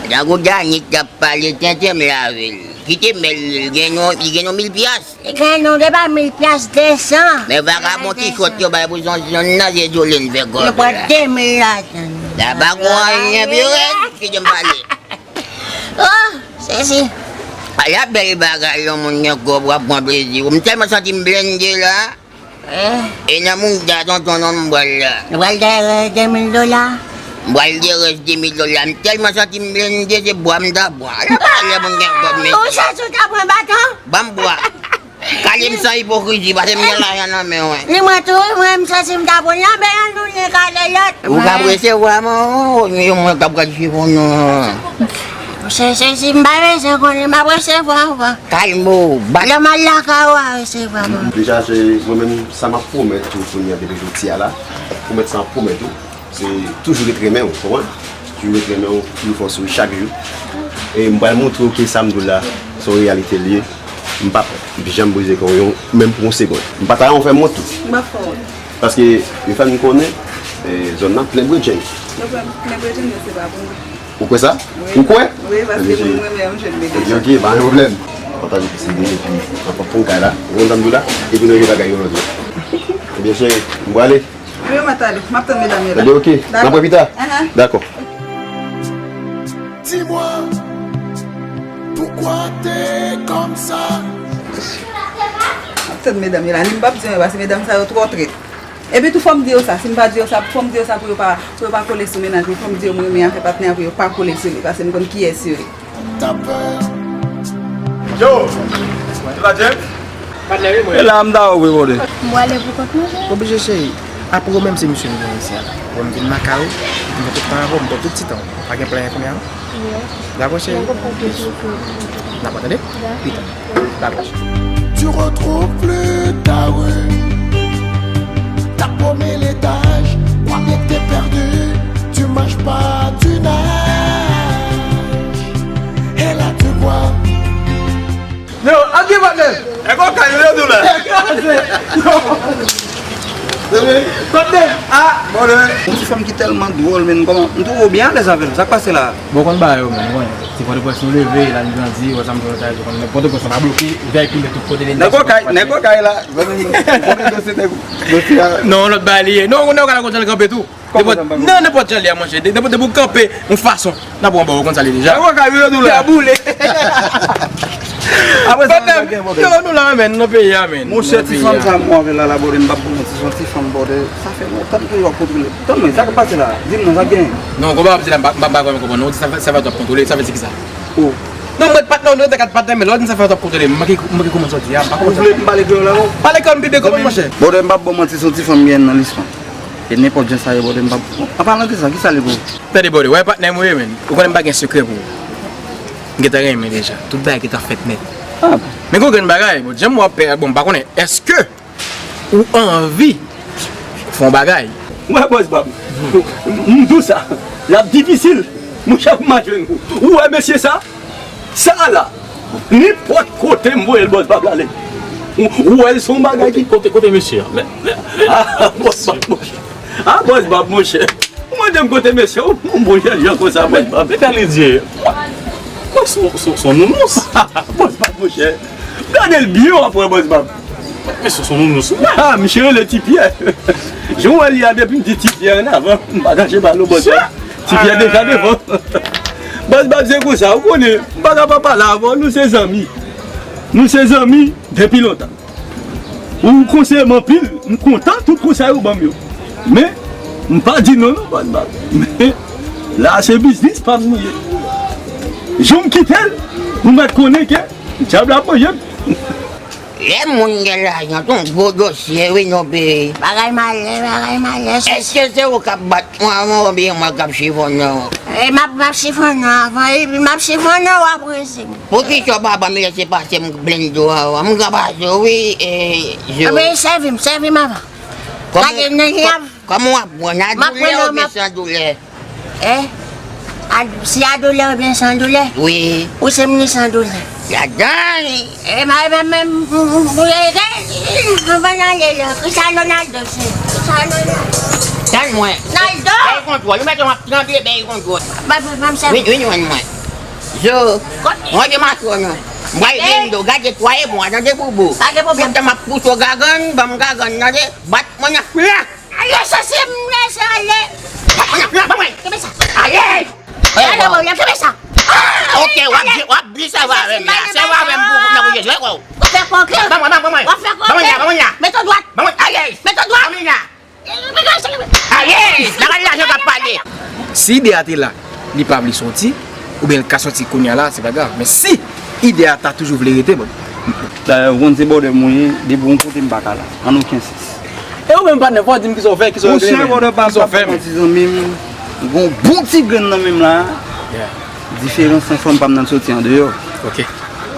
Tankou Dani t ap pale, tenten m lave l. Kite mèl li, li gen yon, li gen yon mil pyas. Li gen yon, se pa mil pyas, de san. Men vagabon ti sòt yo bay pou zòn, zòn nan, se djole n fè kòb la. Yo pran de mil ladan l. La pa gon anyen pi rèd, kite m pale. Oh, Jezi. Ala bèl bagay, yon moun gen kòb, w ap pran plezi w. M tèlman santi m blende la. Eh. E nan mouda tonton non m pral la. Nou pral dèyè rès de mil dola. M pral dèyè rès de mil dola. M tèlman santi m blende, se bwa m ta pran. Ala pa lè moun gen kòb, men. Ou santi w ta pran baton? Ban m bwa. Kale m san ipokrizi, paske m gen lajan nan men w. Ni mwen tou, wi, mwen, m santi m ta pran lanmè nan nou, ni kale lòt. Ou ka resevwa, mwen, yon moun k ap gad chifon nou. Se, se, si m pa bezwen konnen, m ap resevwa ankò. Kalme w, bat. Lè m al lakay ou a resevwa mwen. Deja, se mwen menm, sa m ap pwomèt ou kounye a depi jodi a la. Pwomèt sa m ap pwomèt ou, se toujou ret renmen w, konprann? Toujou ret renmen w, toujou fè w souri chak jou. E m pral montre w ke sa m di w la, se yon reyalite l ye. M p ap janm brize kè w, menm pou yon segonn. M pa ta renmen w fè m wont tou. M p ap fè w wont. Paske yo fè m konnen, eh, zòn nan plen bredjenn. Yo fè m plen bredjenn, men se pa pou mwen. Ou kwè sa? Wi. Ou kwè? Wi, paske moun mwen menm, je le dis. Ok, ok, pa gen pwoblèm. Pataje plis ide, epi anfòm pou kay la. Ou konn sa m di w la? Epi nou regle bagay yo lòt jou. Ebyen, cheri, m prale. Wi, mwen tande. M ap tann medam yo la. Ebyen, ok. Dakò. N ap wè pita. Ahan. Dakò. Di mwen. Kwa te kòmsa. Ap tann medam yo la, ni m p ap di anyen, paske medam sa yo twò trèt. Epi tou, fò m di yo sa, si m pa di yo sa, fò m di yo sa pou yo pa, pou yo pa kole sou mennaj mwen, fò m di yo mwen renmen afè patnè a pou yo pa kole sou li, paske m konn kiyès yo ye. Yo, se pa James? E la, m ta wè wi, brother. M prale pou kont mwen, cheri. Oblije, cheri. Apre w menm, se misye m gen isi a. Bon, m vin lakay ou, m pran tout tan avè w, m pran tout ti tan w. Pa gen plenyen kounye a, non? Dakò, cheri? N ap tande? Pita. Dakò, cheri. Tu retrouves plus ta rue. T'as paumé l'étage, crois bien que t'es perdu. Tu marches pas, tu nages. Et là tu vois. Yo, ap gen patnè. E kon kay yo tou la. Patnè. Ah. Yon ti fanm ki tèlman dwòl, men kòman m twouve w byen alèz avè l. Sa k pase la? Bon, konn bagay yo, men, ou konnen. Se Pòtoprens nou leve, la n grandi, ou wè sa m di w la, ou konnen. Men Pòtoprens la pa bloke, veyikile tout kote. Nèg okay, nèg okay la. Zanmi m, ou konnen dosye nèg, dosye a. Non, lòt bagay li ye. Non, ou konnen ou ka la konn jan l kanpe tou. Nenpòt, nan nenpòt jan li a, monchè. Depi, depi w kanpe yon fason, n ap wè w anba, ou konn sa l ye deja. Nèg okay, yo tou la. Boule. Apre sa, nou gen pwoblèm. Yo, nou la, men, nan peyi a, men. Monchè, ti fanm sa m wè avè l la, la, brother, m p ap ba w manti, se yon ti fanm, brother. Sa fè lontan m toujou ap kontwole. Tann mwen, sa k ap pase la? Di m non, sa k genyen? Non, konpa w ap di la, m pa, m pa, m pa kwè m konprann ou. Ou di sa fè, sa fè w t ap kontwole, sa vle di ki sa? Oh. Non, mwen patnè w, nou te kat patnè, men lè w di m sa fè w t ap kontwole m, m manke, m manke kouman sòti a, m pa konprann. Ou vle m pale kreyòl avè w? Pale kreyòl m pi byen, konprann, monchè. Brother, m p ap ba w manti, se yon ti fanm m gen nan lis mwen. E nenpòt jan sa ye, brother, m p ap. An palan de sa, ki sa l ye pou ou? Tande, brother, w wè patnè m ou ye, men. Ou konnen m pa gen sekrè pou ou. M gentan renmen deja. Tout bagay gentan fèt nèt. Ah bon? Men gen yon grenn bagay, bon, jan m wè w ap fè a, bon, m pa konnen. Èske ou anvi fè yon bagay? Mwen, bòs Bab, m di w sa, l ap difisil, monchè, pou m al jwenn ou. Ou wè mesye sa? Sa a la, nenpòt kote m voye l, bòs Bab, l ale. Ou, ou wè l se yon bagay ki. Kote, kote mesye a? Ah, bòs Bab, monchè. Ah, bòs Bab, monchè. Ou mande m kote mesye, ou, ou bon jèn jan konsa, bòs Bab. Men gade lidye. Mwen se, se, se yon nounous. Bòs Bab, monchè. Gade l byen, w ap wè, bòs Bab. Men se, se yon nounous, wi. Ah, misye rele Ti Pyè. Jan w wè li a, depi m di Ti Pyè ann avan, m pa kache ba l non, bòs Bab. Ti Pyè deja devan. Bòs Bab, se konsa, ou konnen, m pa ka pa pale avè w, nou se zanmi. Nou se zanmi depi lontan. Ou konseye m anpil, m kontan tout konsèy ou ban m yo. Men, m pa di non non, bòs Bab. Men, la se biznis pa m li ye. Jou m kite l, ou mèt konnen ke dyab la ap manje m. Lè moun gen lajan, se yon gwo dosye wi nan peyi. Bagay malè, bagay malè. Èske se ou k ap bat mwen oubyen mwen k ap chifonnen w? E m ap, m ap chifonnen w avan, epi m ap chifonnen w apre se. Poukisa w pa ban m lese pase m blende w avan? M ka pase w wi, e, Zo. Anben, sèvi m, sèvi m avan. Gade, nèg la. Kòman w ap pran? A doulè oubyen san doulè? E? A, si a doulè oubyen san doulè? Wi. Ou se moun san doulè. Ladan li. E, ma, ma, ma, m, m, m, m, m, m, ban n ale la. Cristiano Ronaldo, se. Cristiano Ronaldo. Tann mwen. Ronaldo! Bèy kontwòl. Ou mèt wè m ap tranble, bèy kontwòl. Ba, ba, ba, m sèvi. Vin, vin jwenn mwen. Zo, mwen de mason non. M pral vin do, gade twa e mwa, tande boubou. Pa gen pwoblèm. Tout tan m ap pouse w gagann, ban m gagann, tande, bat mwen nan flank. Ale, sesi, m lese ale. Bat mwen nan flank, ban mwen. Kenbe sa. Ale! Ale, bon, kenbe sa. Ok, w ap di, w ap di sèvo avè m la. Sèvo avè m pou, pou, pou jwe, kwa. W ap fè koke. Ban mwen, ban mwen, ban mwen. W ap fè koke. Ban mwen la, ban mwen la. Mete w dwat. Ban mwen, ale! Mete w dwat. Ban mwen la. Aye! Bagay lajan k ap pale! Si ide a te la, li pa vle soti, oubyen l ka soti kounye a la, se pa grav. Men si ide a ta toujou vle rete, bon. Dayè, ou konn se bòdè m ou ye, depi yon kote m pa ka la, an okenn sans. E ou menm patnè, fò w di m kisa w fè, kisa w regle, men. Monchè, bòdè, pa, pa manti, zanmi m, m gen yon bon ti grenn nan men m la. Diferans lan, fanm pa m nan soti andeyò. Ok.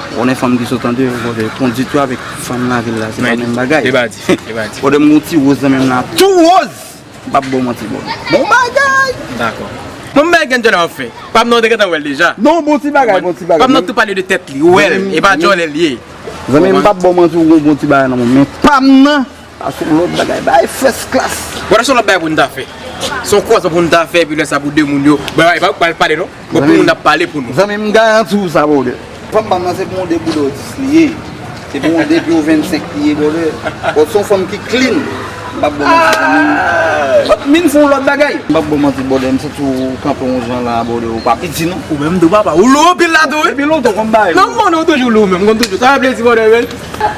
Ou konnen fanm ki sot andeyò, bòdè, kondit yo avèk fanm lavil la, se pa menm bagay. Deba di, deba di. Bòdè, m gon ti woz nan men m la, tou woz! M p ap ba w manti, bòdè. Bon bagay! Dakò. Bon bagay, Angela, w ap fè. Pa m nan, ou te gentan wè l deja. Non, bon ti bagay, bon ti bagay. Pa m nan tou pale de tèt li, ou wè l, e pa djòlè l ye. Zanmi m, m p ap ba w manti, ou gon bon ti bagay nan men w, men pa m nan. A, se yon lòt bagay, bagay first class. Bon, se yon lòt bagay pou n ta fè. Se yon kwazman pou n ta fè, epi lè sa pou de moun yo. Bon, e pa ou k pral pale, non. Bon, pou moun ap pale pou nou. Zanmi m, m garanti w sa, brother. Fanm pa m nan, se pou yon de boudò dis li ye. Se pou yon de pye vennsenk li ye, brother. Bon, se yon fanm ki clean. M p ap bon manti, zanmi m. Min fè yon lòt bagay. M p ap bon manti, brother, m santi w kanpe yon jan la, brother, ou pa piti, non. Ou menm tou, papa. Ou lou anpil la tou, wi. Depi lontan, kòm bagay. Non, m konnen w toujou lou, men m konn toujou. Sa fè plezi, brother, men.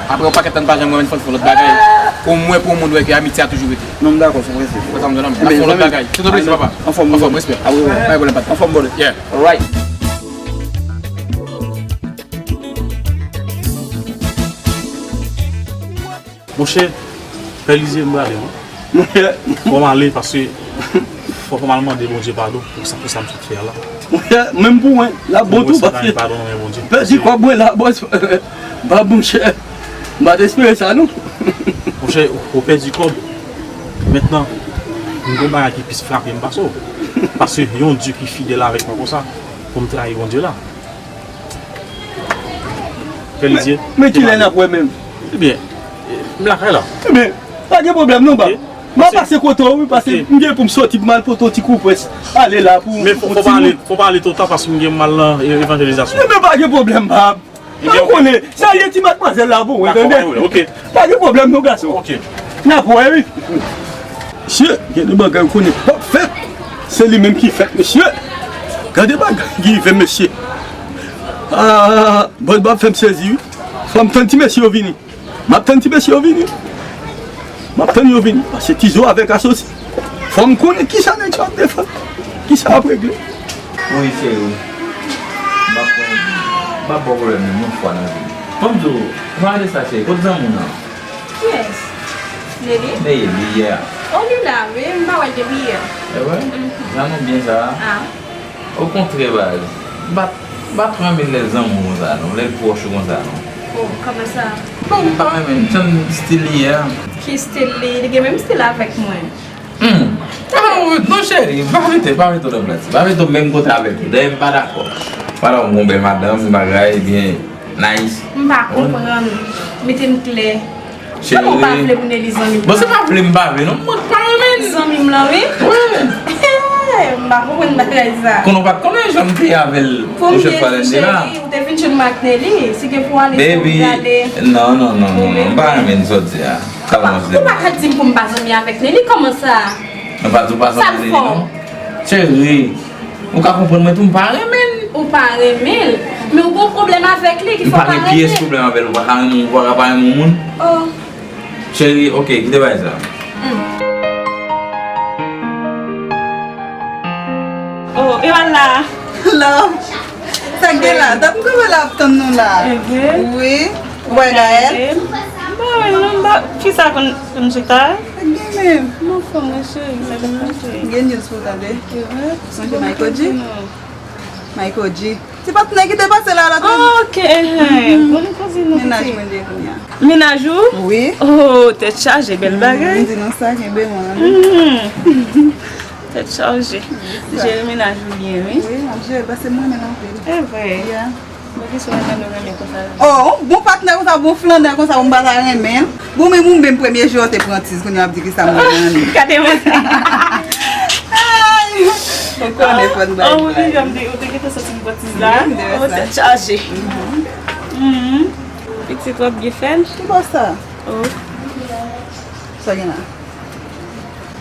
Apre yon pakèt tan, n pa janm wè, men fò n fè yon lòt bagay. Omwen pou yon moun wè ke amitye a toujou rete. Non, m dakò, se yon prensip. Ou konprann sa m di w la, men. N ap fè yon lòt bagay. Tout anpil, papa. Anfòm, respè. Pa gen pwoblèm, pa gen pwoblèm. Anfòm, brother. Yeah. Alright. Monchè, Pè Lizye, m prale, wi. Monchè. Fò m ale, paske fò, fò m al mande Bondye padon pou sa, pou sa m sot fè a la. Monchè, menm pou mwen, l ap bon tou, paske pèdi kòb mwen la, bòs. Ba, monchè, m pa t espere sa, non. Monchè, ou pèdi kòb. Mentnan, m gen yon bagay ki plis frape m pase w. Paske yon Dye ki fidèl avèk mwen konsa, pou m trayi Bondye la. Fè lizye. Men kilè n ap wè menm? Ebyen, m lakay la. Ebyen, pa gen pwoblèm non, bab. M a pase kote w, wi, paske m gen pou m soti, pou m al pote yon ti kou près. Ale la pou yon ti moun. Men fò, fò pa ale, fò pa ale twò ta, paske m gen m al nan e, evanjelizasyon. Ebyen, pa gen pwoblèm, bab. Ebyen, ou konnen, salye ti madmwazèl la pou mwen, tande? Dakò, pa gen pwoblèm, ok. Pa gen pwoblèm non, gason. Ok. N ap wè, wi. Mesye, gen de bagay ou konnen p ap fèt. Se li menm ki fèt, mesye. Gade bagay ki rive m, mesye. Ah, bòs, bab fè m sezi, wi. Fò m tann ti mesye yo vini. M ap tann ti mesye yo vini. M ap tann yo vini. Paske Tizo avèk Asosi. Fò m konnen kisa nèg yo ap defann. Kisa y ap regle. Wi, cheri. M ap pran, m ap ba w pwoblèm menm yon fwa nan vi m. Ban m di w, pale de sa, cheri. Kot zanmi w nan? Kiyès? Neli? Neli, yè. Oh, li la, wi. M pa wè l depi yè. E vre? Mhm. Zanmi w byen sa a? Ah. Okontrè, baz. M pa, m pa t renmen lè l zanmi w konsa, non. Lè l pwòch ou konsa, non. Oh, kòman sa? Bon, m pa renmen l. Jan stil li ye a. Ki stil li? Li gen menm stil avèk mwen. Hmm. Ah, non, cheri, pa mete, pa mete w nan plas. Pa mete w menm kote avèk li. Dayè, m pa dakò. Fadwa m gon bèl madanm, bagay, byen nice. M pa konprann. Mete m klè. Cheri. Kòman w pa vle pou Neli zanmi m? Bon, se pa vle m pa vle, non. Mwen pa renmen l. Zanmi m lan, wi. Wi. M pa konprann bagay sa. Konnen w pa t konnen jan m te ye avè l pwochèn fwa lè n te la. Pou m te di, cheri, ou te vin jwenn mwen ak Neli. Si gen pou ale, se ou ki prale. Baby, non, non, non, non, non. M pa renmen sa w di a. Ou pa ka di m pou m pa zanmi avèk Neli, kòman sa? Mwen pa di w pa zanmi avèk Neli, non. Cheri, ou ka konprann mwen tou, m pa renmen l. Ou pa renmen l? Men ou gon pwoblèm avèk li ki fè w pa renmen l? M pa gen pyès pwoblèm avè l, ou pa ka renmen, ou pa ka pa renmen yon moun. Oh. Cheri, ok, kite bagay sa. Hmm. Oh, e wala. Love. Sa k gen la? T ap kanpe la ap tann nou la. Wi. Ou wè Gaël? Mwen, non, ba, kisa konn, konn chita? Sa k gen menm? M anfòm, wi, cheri, sa k gen, cheri? Gen news pou w tande. Sonje Michael G? Michael G. Ti patnè ki te pase la lòt. Oh, ok, enhen. Bon, nou koze nou. Mennaj mwen de kounye a. Mennaj ou? Wi. Oh, tèt chaje, bèl bagay. M di nou sa, kenbe mwen. Tèt chaje. Jere mennaj ou byen, wi. Wi, m ap jere l, paske m renmen l anpil. E vre? Yeah. Mwen ki sou renmen nou renmen konsa. Oh, yon bon patnè konsa, bon flannè konsa, ou m pa ta renmen l. Bon, men ou menm premye jou ou te pran tiz, kounye a w ap di kisa m renmen. Gade mwen. Ay, ou konnen fò n bay. Oh, wi, jan m te, ou te gentan santi m pran tiz la. Wi, m te wè sa. Oh, tèt chaje. Mhm. Pitit w ap gen fèl? Ki bò sa? Oh. Sa gen la?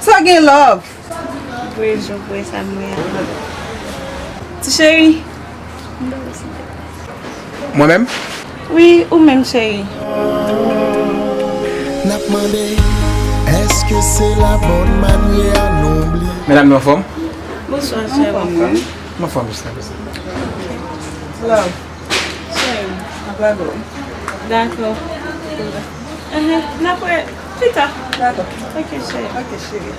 Sa gen love? Voye jan, voye sa mwen an. Ti cheri. Mwen menm? Wi, ou menm, cheri. N ap mande, èske se la bòn manyè nou bliye? Medam yo anfòm? Bonswa, cheri. Anfòm, wi. M anfòm, jis la, jis la. Love. Cheri. M ap lage w. Dakò. Enhen, n ap wè pita. Dakò. Ok, cheri. Ok, cheri.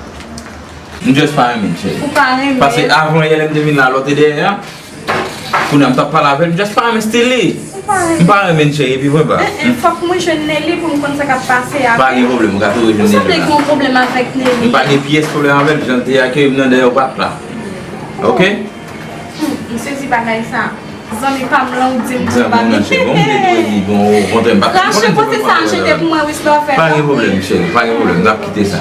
M just pa renmen l, cheri. Ou pa renmen l? Paske avan yè lè m te vin la, lè w te dèyè a, kounye a m t ap pale avè l, m just pa renmen stil li. Ou pa renmen l? M pa renmen l, cheri, epi vre ba. Enhen, fòk mwen jwenn Nelly pou m konn sa k ap pase avè l. Pa gen pwoblèm, ou ka tou rejwenn Nelly la. Ou sanble gen yon pwoblèm avèk Nelly. M pa gen pyès pwoblèm avè l, jan l te akeyi m nan dèyè w pa t la. Ok? Hmm, m sezi bagay sa. Zanmi pa m lan ou di m pou m pa vini. Zanmi w nan cheri, bon, m te dwe di, bon, okontrè, m pa t konn. Rache kote sa, achte pou mwen, wi, silvouplè. Pa gen pwoblèm, cheri, pa gen pwoblèm, n ap kite sa.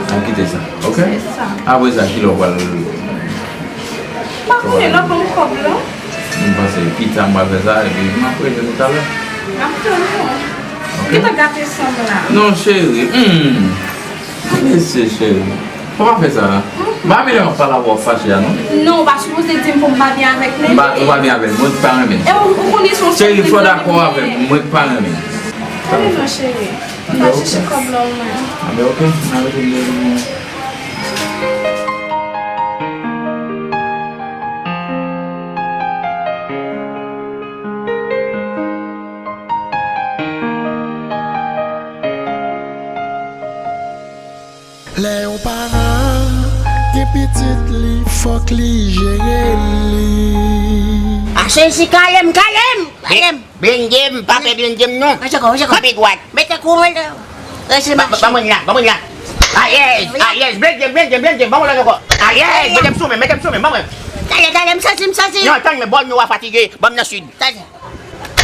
N ap kite sa, ok? Se sa. Apre sa, kilè w pral? M pa konnen, lè w ban m kòb lan. M panse pita m pral fè sa, epi m ap rele nou talè. M ap tann ou. Ok? Ou gentan gate san m la. Non, cheri, hmm. Mesye cheri, kòman fè sa? M pa vle w ap pale avè w fache a, non. Non, ou pa sipoze di m pou m pa byen avèk Nene. M pa, ou pa byen avè l, mwen pa renmen l. E ou, ou konnen se yon... Cheri, fò w dakò avè m, mwen pa renmen l. Anben non, cheri. M pral chèche kòb la pou mwen. Anben, ok, m a rete m de... Lè yon paran gen pitit li, fòk li jere li. Mache isi, kale m, kale m, kale m. Blende m, pa fè blende m non. Mache kò, mache kò. Kanpe dwat. Mete kou mwen. Rete mache. Ban mwen la, ban mwen la. Alyèz, alyèz, blende m, blende m, blende m, ban mwen lòt ankò. Alyèz, mete m sou men, mete m sou men, ban mwen. Tande, tande, m santi, m santi. Non, tann men, bòl nou a fatige, ban m nan sid. Tande.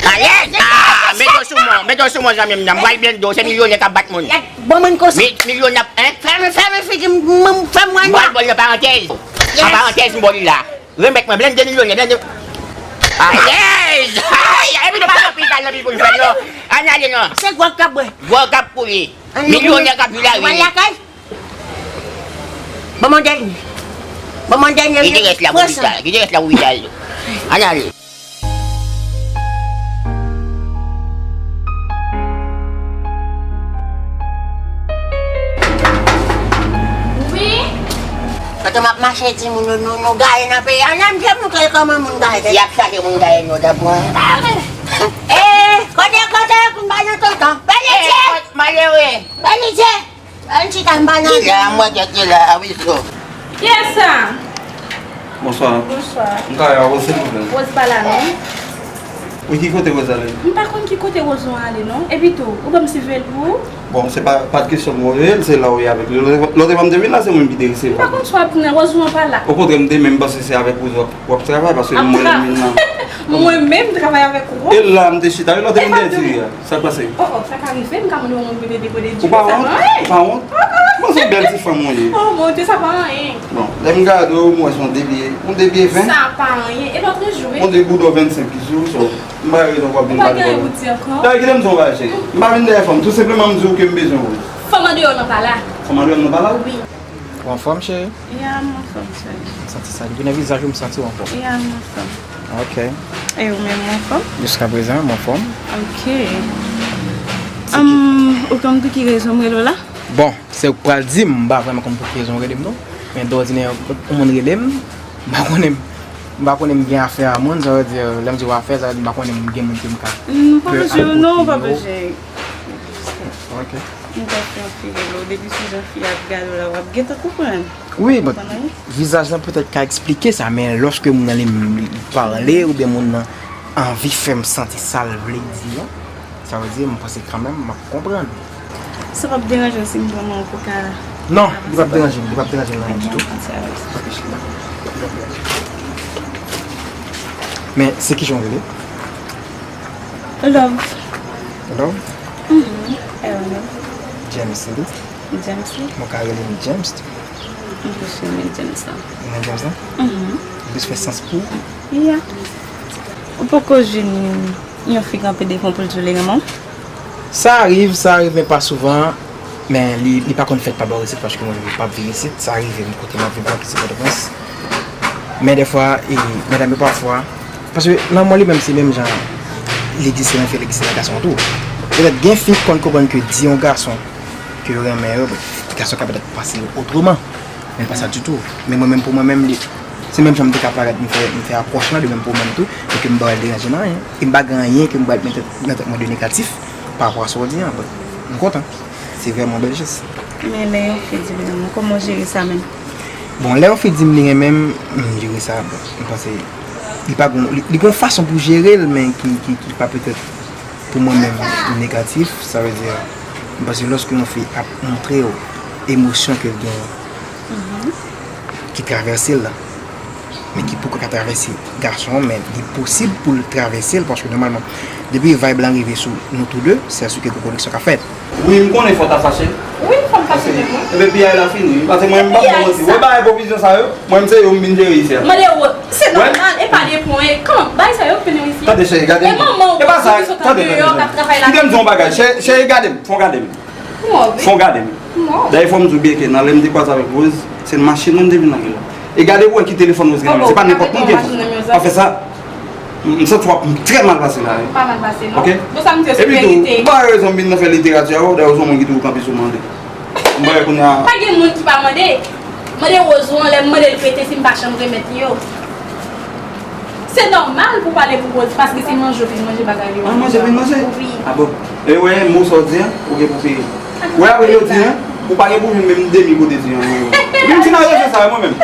Alyèz! Ah, mete w sou mwen, mete w sou mwen, zanmi m nan. M pral blende w, se milyonè k ap bat moun. Bon moun konsa. Mi-, milyonè, hein? Fèmen, fèmen figi m, m, fèmen mwen. M pral ba w nan parantèz. An parantèz, m ba w li la. Remèt mwen, blende milyonè, blende. Alyèz! Ay, epi nou pa nan pital nan pi pou n fè, non. Ann ale, non. Se gwòg k ap bwè. Gwòg k ap koule. Milyonè k ap vin lari. Ban mwen dènye. Ban mwen dènye. Ki te rès la pou vital, ki te rès la pou vital. Ann ale. Wi. Kote m ap mache, timoun yo, nou, nou gaye nan peyi a. Ann, m te montre l kòman moun gaye. Y ap chache moun gaye, nou, ta pran. Eh, kote, kote, kounba nan tonton. Bèlitye. Malere. Bèlitye. Ann chita, m pa nan... Li la, mwen tèt li la, wi, so. Kiyès sa? Bonswa. Bonswa. M ka avè w, silvouplè? Rose pa la, non. Wi, ki kote Rose ale? M pa konn ki kote Rose ale, non. Epi tou, ou ban m siveye l pou ou? Bon, se pa, pa t kesyon m voye l, se la w ye avèk li. Lòt, lòt fwa m te vin la, se mwen ki te resevwa. M pa konn sa w ap di, Rose pa la. Okontrè, m te menm panse se avèk Rose w ap, w ap travay, paske mwen menm nan. Mwen menm travay avèk Rose. E la, m te chita, e lòt te vin dèyè ti ri a. Sa k pase? Oh, oh, sa ka rive, m ka mande yon moun pou te dekode di. Ou pa wont? Ou pa wont? Mwen se yon bèl ti fanm ou ye. Oh, mon Dieu, sa pa anyen. Bon, lè m gade w, m wè se yon debye, yon debye ven. Sa pa anyen. E lòt jou, wi. Yon deboudo vennsenk ki sou, so, m pa gen rezon pou ap vin pale. Ou pa gen anyen pou di ankò? Dayè, kite m di w yon bagay, cheri. M pa vin dèyè fanm, tou senpleman m di w ke m bezwen w. Fanm andeyò nan pa la. Fanm andeyò nan pa la? Wi. Ou anfòm, cheri? Ya, m anfòm, cheri. M santi sa. Depi nan vizaj ou, m santi w anfòm. Ya, m anfòm. Ok. E ou menm, ou anfòm? Jiskaprezan, m anfòm. Ok. Hum, ou konn pou ki rezon m rele w la? Bon, se ou k pral di m, m pa vrèman konn pou ki rezon w rele m, non. Men dòdinè, yon moun rele m, m pa konnen, m pa konnen m gen afè a moun, sa vle di, lè m di w afè, sa vle di m pa konnen m gen moun ke m ka... Non, pa bezwen, non, pa bezwen. Ok. M t ap fè yon figil, depi sou jan fi a ap gade w la, w ap gentan konprann. Wi, bon, vizaj lan petèt ka eksplike sa, men lòske moun nan li, li pale, oubyen moun nan anvi fè m santi sa l vle di an, sa vle di, m panse kanmenm m ap konprann. Sa p ap deranje w si m pran men w pou ka... Non, li p ap deranje m, li p ap deranje m nan anyen ditou. Men, se kijan w rele? Love. Love? Mhm. L, Love. James, li? James, li? Mwen ka rele m James tou. Mwen plis renmen James la. Ou renmen James la? Mhm. Li plis fè sans pou ou? Yeah. Ou poko jwenn yon fi k kanpe devan w pou l di w li renmen w? Sa rive, sa rive, men pa souvan. Men li, li pa konn fèt pa bò isit, paske mwen menm m p ap viv isit. Sa rive m kote m ap viv la ki se Pòtoprens. Men dèfwa, e, medam yo pafwa, paske lanmou li menm se menm jan li egziste nan fi, li egziste nan gason an tou. Petèt gen fi k konn konprann ke di yon gason ke yo renmen yo, gason ka petèt panse otreman. Men pa sa ditou. Men mwen menm, pou mwen menm, li, se menm jan m te ka parèt, m fè, m fè apwòch lan de menm pou mwen tou, e ke m pa pral deranje nan anyen. E m pa gen anyen ke m pral mete nan tèt mwen de negatif pa rapò a sa w di an. Bon, m kontan. Se vrèman yon bèl jès. Men lè yon fi di li renmen w, kòman w jere sa menm? Bon, lè yon fi di m li renmen m, m jere sa, bon, m panse li pa gon, li, li gon fason pou jere l, men ki, ki, ki pa petèt pou mwen menm negatif. Sa vle di, m panse lòske yon fi ap montre w emosyon ke l genyen, ki travèse l la, men ki poko ka travèse gason an, men li posib pou l travèse l, paske nòmalman, depi vibe lan rive sou nou tou de, se asire ke gon koneksyon ka fèt. Wi, m konnen fò w ta fache. Wi, fò m fache menm, wi. Ebyen, piyay la fini, wi. Paske mwen, m p ap ba w manti. Wè bagay pwovizyon sa yo, mwen, m se yo m vin jere isi a. Mande w, se nòmal, e pa de pwen, kòman, bagay sa yo fini isi a. Tande, cheri, gade m. E manman w, e pa sa, tande, tande, tande. Kite m di w yon bagay, cheri, cheri, gade m, fò w gade m. Fò w gade m. Non. Dayè, fò m di w byen ke nan lè m te kwaze avèk Rose, se nan machin mwen m te vin lage la. E gade pou wè ki telefòn Rose gen nan men. Se pa nenpòt moun ki gen sa. Pa fè sa. M, m santi w ap trè mal pase la, wi. Pa mal pase, non. Ok? Bon, sa m di yo se verite. Epi tou, ou pa rezon m vin nan fè literati avè w, dayè, ou se yon moun ki toujou kanpe sou mande. M pa wè kounye a. Pa gen moun ki pa mande. Mande Rose ou anlè, m mande l prete si m pa janm remèt li yo. Se nòmal pou pale pou Rose, paske se manje w vin manje bagay yo. Ah, manje vin manje? Wi. Ah bon. E wè, mo sa w di an, ou gen pou peye. Wè, apre yo di an, ou pa gen pou vin menm demi kote di an, non. Menm ti nan rezo sa, mwen menm.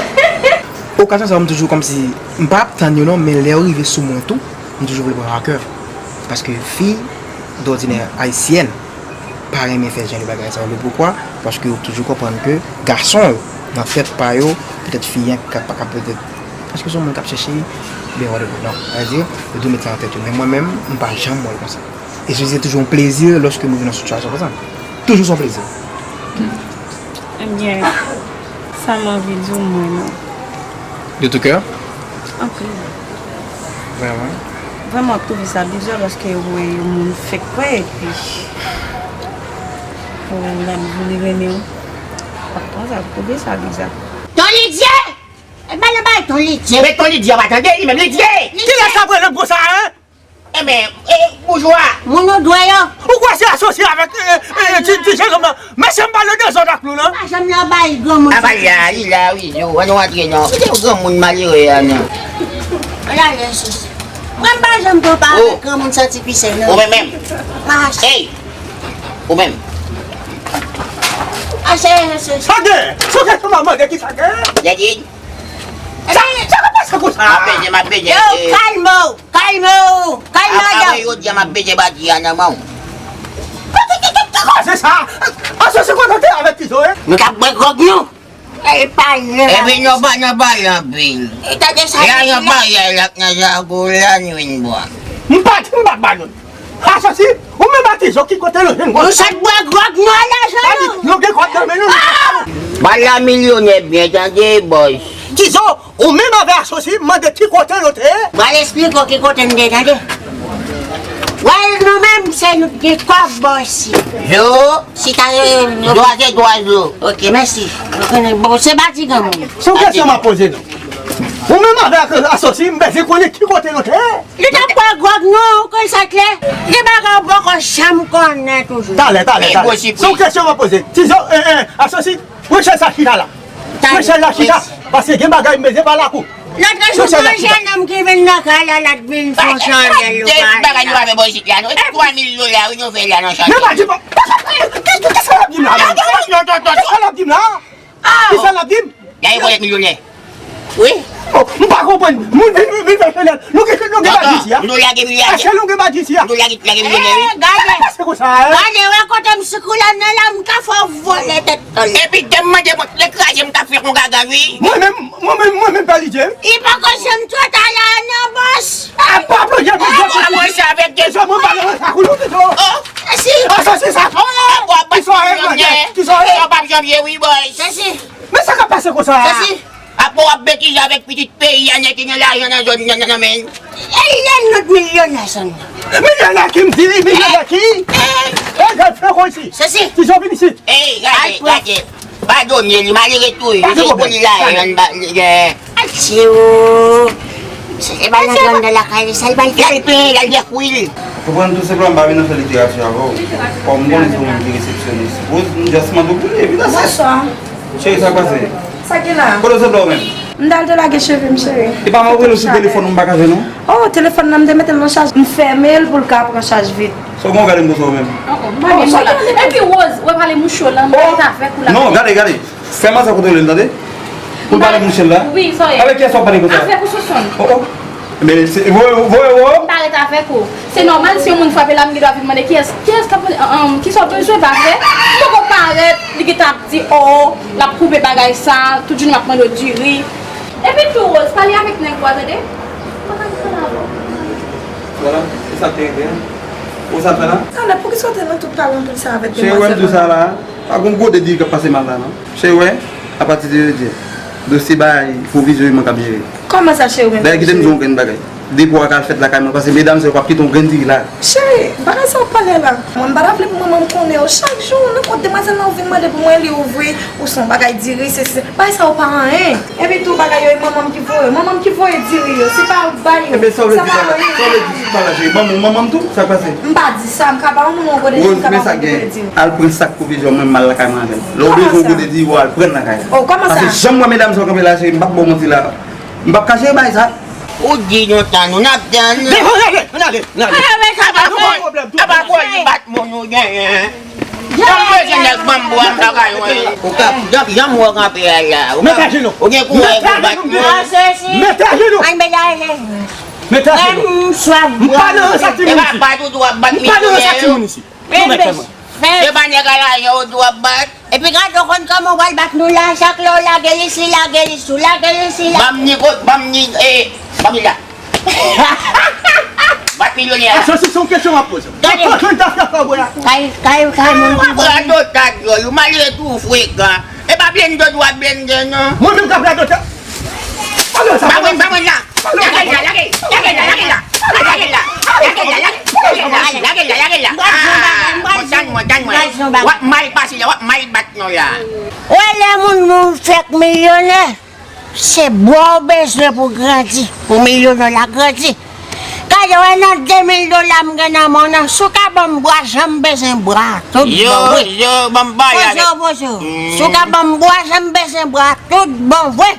Okazyon sa yo, m toujou kòmsi, m pa ap tann yo non, men lè yo rive sou mwen tou, m toujou vle pran a kè. Paske fi dòdinè ayisyèn pa renmen fè jan de bagay sa yo. Le poukwa? Paske yo toujou konprann ke gason yo, nan tèt pa yo, petèt fi an ka, pa ka petèt, paske se yon moun k ap chèche, oubyen whatever. Non, sa vle di, yo toujou met sa nan tèt yo. Men mwen menm, m pa janm wè l konsa. E se, se toujou yon plezi lòske m rive nan sitiyasyon konsa. Toujou se yon plezi. Ebyen, sa m anvi di w, mwen non. De tout cœur? Anpil. Vrèman? Vrèman, m ap twouve sa bizè lòske w wè yon moun fèk kwè, epi pou l ap di li renmen w. Ap pran sa, m twouve sa bizè. Ton Lidye! E pa nan bay Ton Lidye. Men Ton Lidye pa tande li menm, Lidye! Kilès k ap rele m konsa, en? Enben, e, boujwa. Moun ou dwe yo. Ou kwè se asosye avèk, e, e, ti, ti jennonm nan? Mesye, m pale dezòd ak nou, non? Pa janm nan bay granmoun. A, bay la, li la, wi, yo, ann nou antre, non. Kite granmoun malere a, non. Ala, Yesus. Mwen m pa janm twò pa avèk granmoun santi pisèy, non. Ou menm menm. Mas. Ey! Ou menm. Ase, Yesus. Sa gen? Sa gen? Kòman mande ki sa gen? Daddy. Sa, sa ka pase konsa? M ap beze, m ap beze. Yo, kalme w. Kalme w! Kalme w, yo! Apre yo di a m ap beze bati a nan men w. Ki, ki, ki, ki koze sa? Asosi kote w te avèk Tizo, en? Nou t ap bwè gwòg nou. E pa lè. Epi nou pa nan pale anpil. E tande sa. E a nan pale la k nan zago la nou vin bwè. M pa di m pa t ba nou. Asosi, ou menm ak Tizo ki kote nou jwenn gwòg? Nou sot bwè gwòg nou al lajan nou. Nou gen gwòg nan men nou. Ba la milyonè byen tande, bòs. Tizo, ou menm avè Asosi, mande ki kote nou te ye? Pral esplike w ki kote n te, tande. Wè, nou menm, se nou ki gen kòb bò isi. Zo. Si ta, zo a se twa zo. Ok, mèsi. Bon, se pa ti granmoun. Se yon kesyon m ap poze nou. Ou menm avè Asosi, m bezwen konnen ki kote nou te ye. Nou t ap bwè gwòg nou, ou konn sa k lè. Gen bagay ou poko janm konnen toujou. Talè, talè, talè. Se yon kesyon m ap poze. Tizo, eh, eh, Asosi, pran chèz sa chita la. Pran chèz la chita. Paske gen bagay m bezwen pale ak ou. Lòt jou, gon jennonm ki vin nan kay la, l ap vin fè yon chandèl, ou pa gen bagay nou pa fè bò isit la, non. E twa mil dola, wi, nou fè la nan chandèl. Men pa di, pa, pa, pa, ki, ki, kisa l ap di m la, menm? Non, non, non, non. Kisa l ap di m la? Kisa l ap di m? Dayè, ou konn milyonè. Wi. Oh, m pa konprann. Moun vin, vin, vin fè chandèl. Nou gen, nou gen badi isi a? Nou lage milyonè. Èske nou gen badi isi a? Nou lage, lage milyonè, wi. Eh, gade. Sa pase konsa, eh? Gade, wè kote m sikoule nan la, m ka fè w vole tèt. Epi de m mande mwen, lè kraze m t ap fè yon gaga, wi. Mwen menm, mwen menm, mwen menm pè Lidye, wi. Li poko janm twò ta la, non, bòs. A, pa plonje, plonje, plonje. Mwen se avèk de zòm, mwen pale sa kou nou, Tizo. Oh. Asosi. Asosi sa. Oh, ki swa e, ki swa e. Sa p ap janm ye, wi, bòs. Asosi. Men sa k ap pase konsa? Asosi. Apre w ap betize avèk pitit peyi a, nèg ki gen lajan nan zòn nan, nan, nan men l. E lè n lòt milyonè sa non. Milyonè ki m di, milyonè ki? E gad fè kon isi. Sesi. Tizo vin isi. Ey, gade, gade. Padone li, malere tou, li se pou li la, yon ba, li gen. Atye o. Se, se pa nan zòn nan lakay li, sa l bay fè. L al peye, l al dèk wi. Konprann tou senpleman m pa vin nan fè literati avè w. Kòm m konnen se yon moun ki resepsyonis. Rose, m just mande w pou li, epi that's it. Bonswa. Cheri, sa k pase? Sa gen la? Kote w sot la ou menm? M t al te lage cheve m, cheri. E pa m ap rele w sou telefòn ou m pa ka jwenn ou? Oh, telefòn nan m te mete l nan chaj. M fèmen l pou l ka pran chaj vit. Sa w gen w gade m konsa ou menm? Oh, oh, m pa gen chaj la. Epi Rose, w ap pale mouche w la, m pa ret avèk ou la. Non, gade, gade. Fè m sa kontwole l, tande? Pou l pale mouche l la? Wi, sa w ye. Avèk kiyès w ap pale konsa? Avèk ou, Sonsonn. Oh, oh. Men se, voye, voye, voye. M pa ret avèk ou. Se nòmal si yon moun frape la, m gen dwa vin mande kiyès, kiyès k ap, um, kisa w bezwen, pa vre? M poko parèt, li gentan ap di, oh, l ap koupe bagay sa, tout jounen m ap mande w diri. Epi tou, Rose, pale avèk nèg ou a, tande? Mwen pa vin pale avè w. Vwala, se sa k te rive, en. Ou sa fè la? Talè, poukisa w te nan tout pale anpil sa avèk demwazèl la? Cheri, wè m di w sa la, pa gon gode diri k ap pase mal la, non. Cheri, wè, apati de jodi a, dosye bay pwovizyon yo mwen k ap jere. Kòman sa, cheri, men? Dayè, kite m di w yon grenn bagay. Depo a ka al fèt lakay mwen, paske medam sa yo p ap kite yon grenn diri la. Cheri, bagay sa w ap pale la. Mwen, m pa ta vle pou manman m konnen yo. Chak jou, nenpòt demwazèl la ou vin mande pou mwen, li ouvri, ou se yon bagay diri, se, se, bagay sa yo pa anyen. Epi tou, bagay yo, e manman m ki voye. Manman m ki voye diri yo, se pa bay yo. Ebyen, sa w vle di pa la, sa w vle di pa la, cheri? Manman w, manman m tou? Sa k pase? M pa di sa, m ka ba yon moun yon gode diri, m ka ba yon moun yon gode diri. Al pran sak pwovizyon, mwen, m al lakay mwen avè l. Lè w bezwen yon gode diri, w al pran l lakay la. Oh, kòman sa? Paske jan m wè medam sa yo kanpe la, cheri, m p ap ba w manti la. M p ap ka jere bagay sa. Ou di nou tann, nou n ap tann. Men, ann ale, ann ale, ann ale. Apa nou gen pwoblèm tou. Apa gwo li bat moun ou genyen? Jan m bezwen nèg ban m bwa, m pa ka jwenn. Ou ka, jan, jan m wè w kanpe a la. Ou ka, ou gen kouraj pou bat moun. Mete ajenou. Mete ajenou. Mete ajenou. M pa nan rans ak timoun isi. M pa nan rans ak timoun isi. Nou mèt fè mwen. Se pa nèg a lajan ou dwe ap bat. Epi gade w konn kòman w pral bat nou la, chak lè w lage l isi, lage l isi, w lage l isi la. Ban m ni kot, ban m ni, e, ban m ni la. Bat milyonè a. Asansi, se yon kesyon m ap poze w. Gade. Kay, kay, kay, moun ki bò. Radotaj, yo, yo, malere tou frekan. E pa blende w dwe ap blende, non. Mwen menm k ap radotaj. Ba mwen, ba mwen la. Lage l la, lage l, lage l la, lage l la. Lage l la, lage l la, lage l la, lage l la, lage l la. Ah, bon, tann mwen, tann mwen. W ap mal pase la, w ap mal bat nou la. Wè lè moun nou fèk milyonè, se bwa w bezwen pou grandi, pou milyonè la grandi. Gade, wè nan de mil dola m gen nan men w nan, si w ka ban m bwa, jan m bezwen bwa, tout bon vre. Yo, yo, ban m bwa. Poze w, poze w. Si w ka ban m bwa, jan m bezwen bwa, tout bon vre.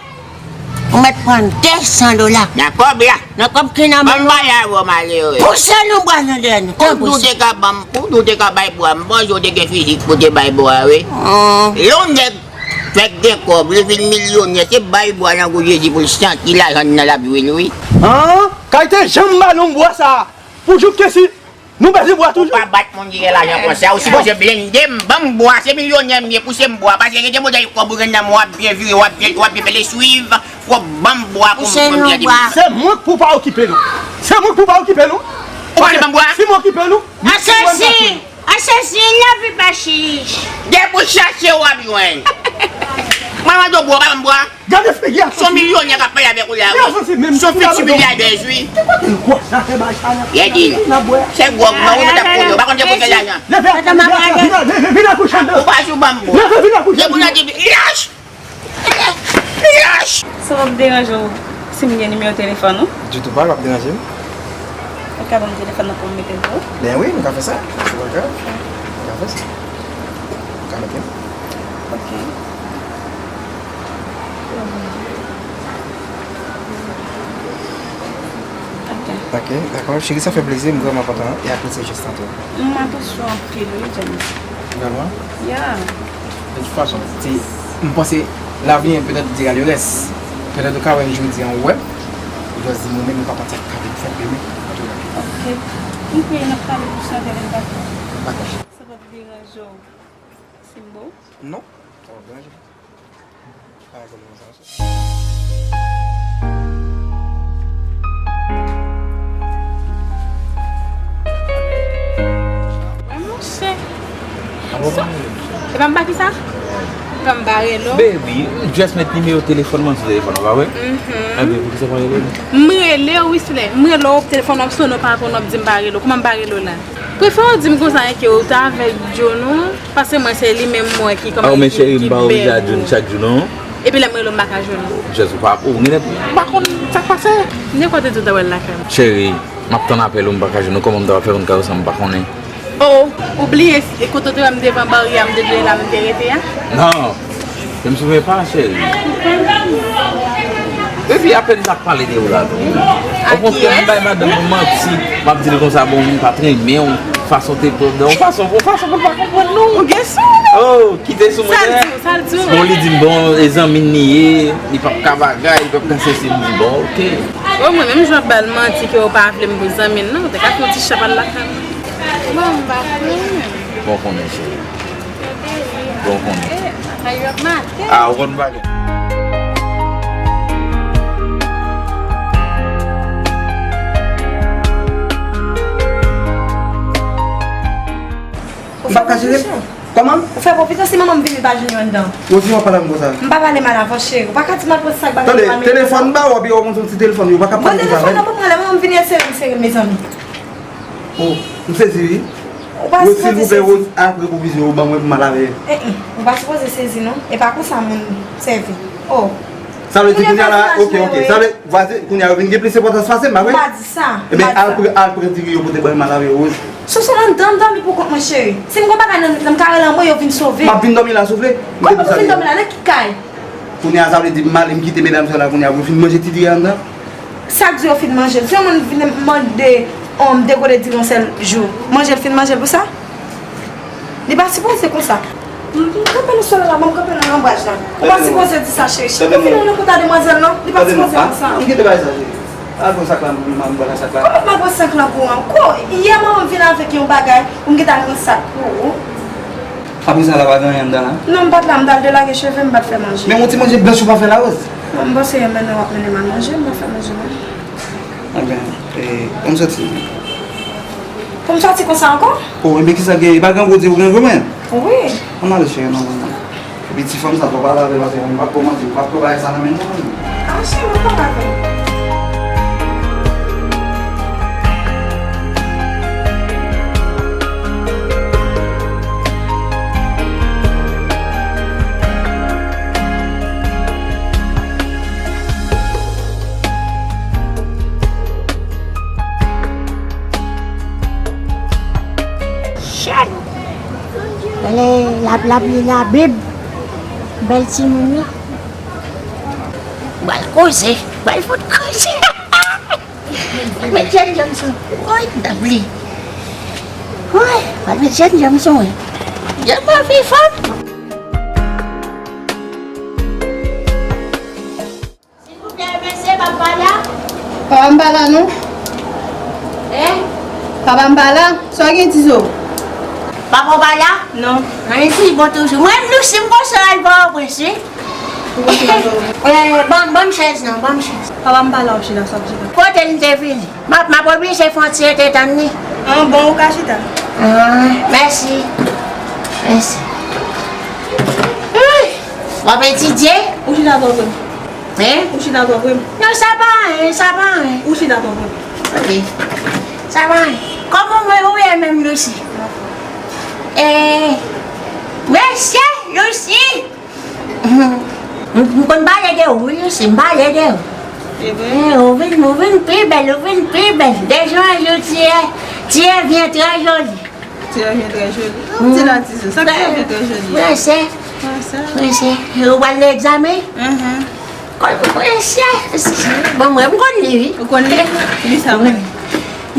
Ou mèt pran de san dola. Nan kòb la. Nan kòb ki nan men w. Ban m bwa la, bò malere. Pouse nou bwa nan dèyè nou. Tanpri. Pou nou te ka ban m, pou nou te ka bay bwa, m panse w te gen fizik pou te bay bwa, wi. Lè yon nèg fèk gen kòb, li vin milyonè, se bay bwa nan gou Jezi pou l santi lajan nan l ap jwenn, wi. An? Kay te janm ba nou bwa sa a. Pou jouk ke si. Nou bezwen bwa toujou. Ou pa bat moun ki gen lajan konsa. Ou sipoze blende m, ban m bwa, se milyonè m ye, pouse m bwa. Paske gen de modèl kòb ou gen nan men w, w ap byen vire, w ap byen, w ap byen pele swiv. Fò w ban m bwa pou m, pou m blende m. Se mwen k pou pa okipe nou. Se mwen k pou pa okipe nou. Ou pa vle ban m bwa? Si m okipe nou, asansi, asansi, lavi pa chich. Depi w chache, w ap jwenn. Mwen mande w bwa, w pa ban m bwa. Gade figi a. Se yon milyonè k ap pale avèk ou la, wi. Se yon fiti milyadè, wi. Gade. Se gwòg, non, ou mèt ap konnen. Ou pa konn depi w gen lajan. Leve, vin akouche anndan. Ou pa sou ban m bwa. Leve, vin akouche anndan. Depi w nan depi, lach! Lach! Sa p ap deranje w si m gen nimewo telefòn ou? Ditou pa, l p ap deranje m. Ou ka ban m telefòn nan pou m mete l pou ou? Ben wi, nou ka fè sa. Se pa grav. Nou ka fè sa. Ou ka mete l. Ok. Ok. Ok, dakò. Cheri, sa fè plezi, m vrèman kontan e apresye jès lan tou. M apresye w anpil, wi, James. Vrèman? Yeah. De tout fason, se, m panse l'avenir peut-être dira le reste. Petèt ou ka wè m jodi a, ou wè m, ou just di mwen menm, m pa panse sa ka vin fèt demen, antouka. Ok. M kwè n ap pale pou sa, tèlè m pa. Dakò. Sa p ap deranje w. Simbo? Non, sa p ap deranje m. Pa gen pwoblèm sa. Mwen monchè. Se pa m pa ki sa? Se pa m pa rele w. Baby, m just met nimewo telefòn mwen sou telefòn ou, pa vre? Mhm. Ebyen, poukisa w pa rele m? M rele w, wi, silè. M rele w, telefòn w ap sonnen, w pa reponn, w ap di m pa rele w. Kòman m pa rele w la? Prefere w di m konsa enke w t avèk Joe, non? Paske mwen se li menm mwen ki kòmanse ki bèl. Ah, men cheri, m pa oblije a Joe chak jou, non. Epi lè m rele w, m pa ka jwenn ou. Just ou pa, ou genlè, m pa konn sa k pase. Nenpòt jou w ta wè l lakay mwen. Cheri, m ap tann apèl ou, m pa ka jwenn ou. Kòman m ta fè konn kay ou sa, m pa konnen. Oh, ou bliye kote w te wè m devan baryè a, m te dwe la, m te rete a? Non. Ke m souvni pa, cheri. Epi apèn m t ap pale de ou la tou. Okontrè, m bay madanm mwen manti. M ap di l konsa, bon, m pa t renmen w, fason w te pran m nan, yon fason, yon fason pou l pa konprann nou. Ou gen sou ou, non? Oh, kite sou mwen. Sa l di w, sa l di w? Bon, li di m, bon, e zanmi n li ye, li p ap ka bagay, li p ap ka sesi, m di, bon, oke. Oh, mwen menm, jan w ap ba l manti ke w pa vle m pou zanmi n nan, ou te ka fè yon ti chapal lakay mwen. Bon, m pa konnen. Bon konnen, cheri. Bon konnen. Ah, ou konn bagay. Ou pa ka jere m? Kòman? Ou fè konfizyon si manman m vini pa jwenn yo anndan. Rosie, w ap pale avè m konsa. M pa pale mal avè w, cheri. Ou pa ka di m al pran sak bagay yo a mete nan. Tande, telefòn m ba w, epi w konn se yon ti telefòn, yo pa ka pale konsa avè m. Bon, telefòn nan pou m pran, lè manman m vini, e sere m, sere m, mezanmi. Oh, m sezi wi. Ou pa sipoze sezi. Rosie, silvouplè, Rosie, al pran konfizyon, ou ban mwen pou m al avè yo. Eh, eh, ou pa sipoze sezi non. E pa konsa moun sèvi. Oh. Sa vle di kounye a la, ok, ok. Sa vle, vwazen, kounye a yo vin gen plis enpòtans pase m, pa vre? M pa di sa. Ebyen, al pran, al pran diri yo pote ban m al avè yo, Rosie. Soso, nan dan m dòmi pou kont mwen, cheri. Si m gon bagay nan nèt lan, m ka rele anmwe, yo vin sove. M ap vin dòmi la, si w vle. Kòman pou vin dòmi la? Nan ki kay? Kounye a, sa vle di m ale, m kite medam sa la kounye a pou yo fin manje ti diri a anndan? Sa k di yo fin manje l? Si yon moun vin mande yon degode diri yon sèl jou, manje l fin manje l pou sa? Li pa sipoze konsa. M, m kanpe nan solèy la, ban m kanpe nan lonbraj la. Ou pa sipoze di sa, cheri. Ou fin nan kont a demwazèl lan, li pa sipoze konsa. M kite bay sa, cheri. Al pran sak la, m, m, m pran sak la. Kòman m pran sak la pou ou ankò? Yè manman m vin avèk yon bagay pou m gentan pran sak pou ou. Apre sa, la pa gen anyen anndan la? Non, m pa t la, m t al delage cheve, m pa t fè manje. Men yon ti manje blanch ou pa fè la, Rosie? Bon, m panse yè mennen w ap mennen m al manje, m pa fè manje non. Ebyen, e, pou m sòti. Pou m sòti konsa ankò? Oh, ebyen, kisa gen? E pa gen pou di ou gen goumen? Wi. Ann ale, cheri, non, non, non. Epi ti fanm sa, fò w pale avè l, paske m p ap kòmanse, m p ap pran bagay sa nan men l, non. Ah, cheri, m ap pale avè l. Chèn! Lè l ap, l ap li Labib. Bèl timoun wi. Pral koze, pral fout koze. Pral met jèn janm sou. Woy, m t ap li. Woy, pral met jèn janm sou mwen. Janm anvi fanm. Silvouplè, mesye, papa la? Papa m pa la, non. Hein? Papa m pa la. Sa w gen, Tizo? Papa w pa la? Non. Anyen, si bon toujou. Mwen, Lucy, m konsa al ba w prens, wi. Ou konsa al ba w prens? Eh, ban, ban m chèz, non, ban m chèz. Papa m pa la, w chita, sa w chita. Kote l te vini? M ap, m ap oblije fè yon ti rete tann li. An, bon, ou ka chita. Ah, mèsi. Mèsi. Ui! W ap etidye? Ou chita twò pre m. Hein? Ou chita twò pre m. Non, sa pa anyen, sa pa anyen. Ou chita twò pre m. Ok. Sa pa anyen. Kòman mwen ou ye menm, Lucy? Eh, mèsi, Lucy. M, m konn pale de ou, wi, Lucy, m pale de ou. E vre? Eh, ou vin, ou vin pi bèl, ou vin pi bèl. De jou an jou, tu es, tu es bien très jolie. Tu es bien très jolie. Di la, Tizo, sa k fè w bien très jolie? Prensè. Prensè. Prensè. Ou pral nan egzamen? Mhm. Kòl pou prensè. Bon, mwen, m konn li, wi. Ou konn li? Li sa, mwen.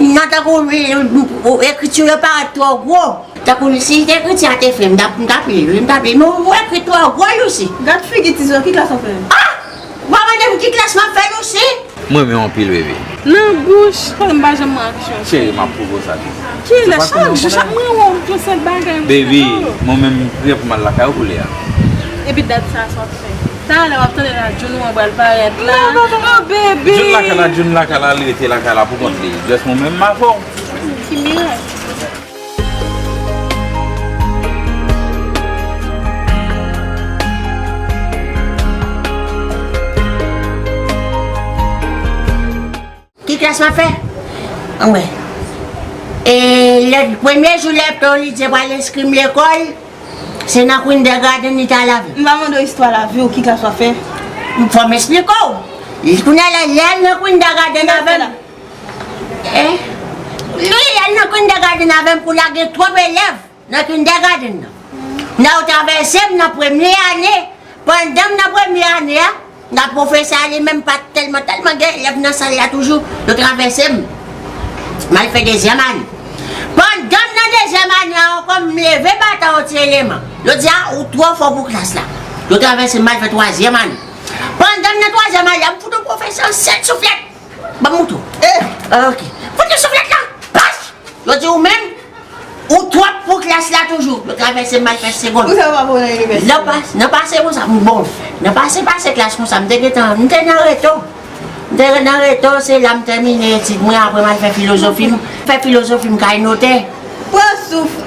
Nan tankou, wi, ou, ou, ekriti yo parèt twò gwo. Tankou si ekriti a te fè, m t ap, m t ap li, wi, m t ap li. Men ou ekri twò gwo, Lucy. Gad figi Tizo, ki klas w ap fè? Ah! Ou pa mande m ki klas m ap fè, Lucy? M renmen w anpil, bebe. Nan bouch, konnen m pa janm wè aksyon. Cheri, m ap pwouve w sa tou. Kilè, chak jou, chak mwen wè w, m t yon sèl bagay, m fè. Baby, mwen menm, m prè pou m al lakay ou koulye a. Epi dat sa, sa w ap fè? Talè w ap tande la, Jun ou an pral parèt la. Non, non, non, non. Oh, baby. Jun lakay la, Jun lakay la, li rete lakay la pou kont li. Just mwen menm, m avè w. Ki mirak. Ki klas m ap fè? Anmwey. E lè, premye jou lè Tolidye pral enskri m lekòl, se nan kindergarten li t al avè m. M pa mande w istwa lavi w, ki klas w ap fè? Fò m esplike w. Kounye a la, lè l nan kindergarten avè m, eh, li, lè l nan kindergarten avè m, pou l la gen twòp elèv. Nan kindergarten nan. Nan yo travèse m nan premye ane. Pandan m nan premye ane a, nan pwofesè a li menm pa t tèlman, tèlman gen elèv nan sal la toujou. Yo travèse m. M al fè dezyèm ane. Pandan m nan dezyèm ane a ankò, m leve bata yon ti eleman. Yo di, "A, ou twò fò pou klas la." Yo travèse m, m al fè twazyèm ane. Pandan m nan twazyèm ane a, m fout yon pwofesè an sèl souflèt. Ban m moutre w. Eh! Ah, ok. Fout li souflèt la! Pas! Yo di ou menm, ou twòp pou klas la toujou. Yo travèse m al fè segonn. Ou sa pa bon nan inivèsite? Nan pas-, nan pase konsa, m bon. Nan pase, pase klas konsa, m te gentan, m te nan reto. M te nan reto, se la m tèmine etid mwen, apre m al fè filozofi, m fè filozofi, m kay notè. Pran souf.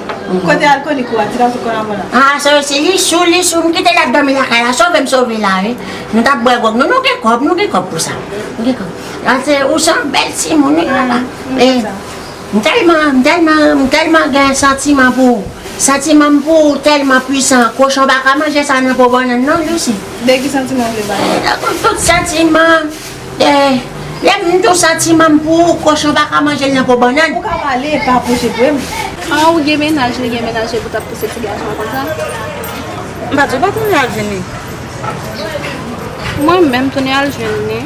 Kote alkolik ou a, ti gason kòlabò la? Ah, se, se li sou, li sou, m kite l ap dòmi lakay la, sove m sove la, wi. Nou t ap bwè gwòg, nou, nou gen kòb, nou gen kòb pou sa. Nou gen kòb. Ah, se, ou se yon bèl timoun, wi, papa. Eh, m tèlman, m tèlman, m tèlman gen santiman pou ou. Santiman m pou ou tèlman pwisan, kochon pa ka manje sa nan po bannann non, Lucy. De ki santiman w vle pale? Tout santiman. Eh, lè m tou santiman m pou ou, kochon pa ka manje l nan po bannann. Ou ka pale, pa pwoche pre m. An, ou gen mennaj, li gen mennaj, epi w t ap pouse ti gason an konsa? M pa di w pa tounen al jwenn li. Mwen menm tounen al jwenn li.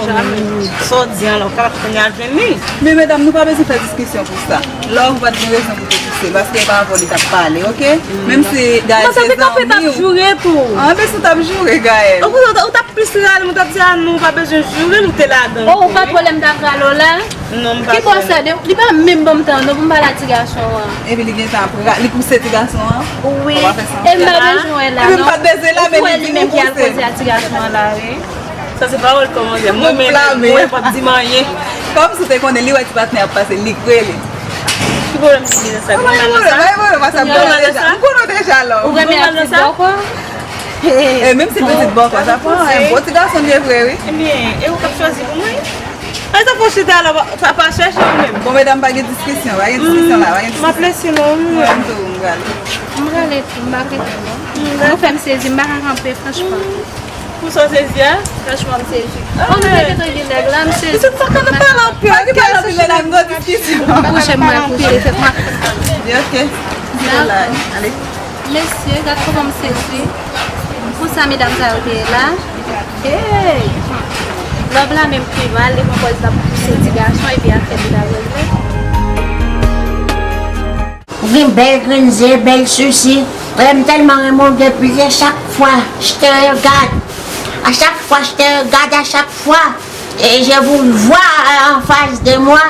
Jamè. Sa w di an la, ou ka tounen al jwenn li. Men medam, nou pa bezwen fè diskisyon pou sa. Love pa t gen rezon pou te pouse l, paske e pa avè w li t ap pale, oke? Menm si Gaël se zanmi w. Mwen santi kanpe t ap joure tou. An, men si w t ap joure, Gaël. Ou, ou t ap plis rale, ou t ap di, "Ah non, ou pa bezwen joure l, ou te ladan." Oh, ou pa t wè lè m t ap rale w la? Non, m pa t wè. Ki bò sa de, li pa menm ban m tan non pou m pale a ti gason an. Epi li gentan ap ra-, li pouse ti gason an? Wi. Ou pa fè sa. E m pa bezwen wè la non. Epi m pa t bezwen la, men li di li pouse. Ou wè li menm ki al koze a ti gason an la, wi. Sa se pawòl kòmandè. Mwen menm, mwen p ap di m anyen. Kòm si w te konnen li wè ti patnè ap pase, li k rele. Ki pwoblèm ki gen nan sa? Granma nan sa? Granma nan sa? M konnen w deja la. Ou renmen ak ti bòkò? E menm si pitit bòkò, sa pa anyen. Bon ti gason li ye vre, wi. Ebyen, e ou k ap chwazi pou mwen? Ay, sa fò chita la, pa, pa chèche ou menm. Bon, medam, pa gen diskisyon, pa gen diskisyon la, pa gen diskisyon. M ap lese nou, wi. Mwen menm tou, m prale. M prale tou, m pa prete non. Nou fè m sezi, m pa ka kanpe, franchman. Pou sa w sezi a? Franchman, m sezi. Oh, nou te gentan gen nèg la, m sezi. Pitit sa ka nan pale anpil, anpil anpil, medam, gwo diskisyon. Kouche, m pral kouche, se pa. Ok, ale. Mesye, gad kòman m sezi. Pou sa medam sa yo te ye la. Hey! Love la menm pi mal, li pran pòz l ap pouse ti gason epi afè li la regle. Ou gen bèl grenn zye, bèl sisi. Frè m tèlman renmen w gen plizyè chak fwa. Je te regarde. À chaque fois, je te regarde, à chaque fois. Et je vous vois en face de moi.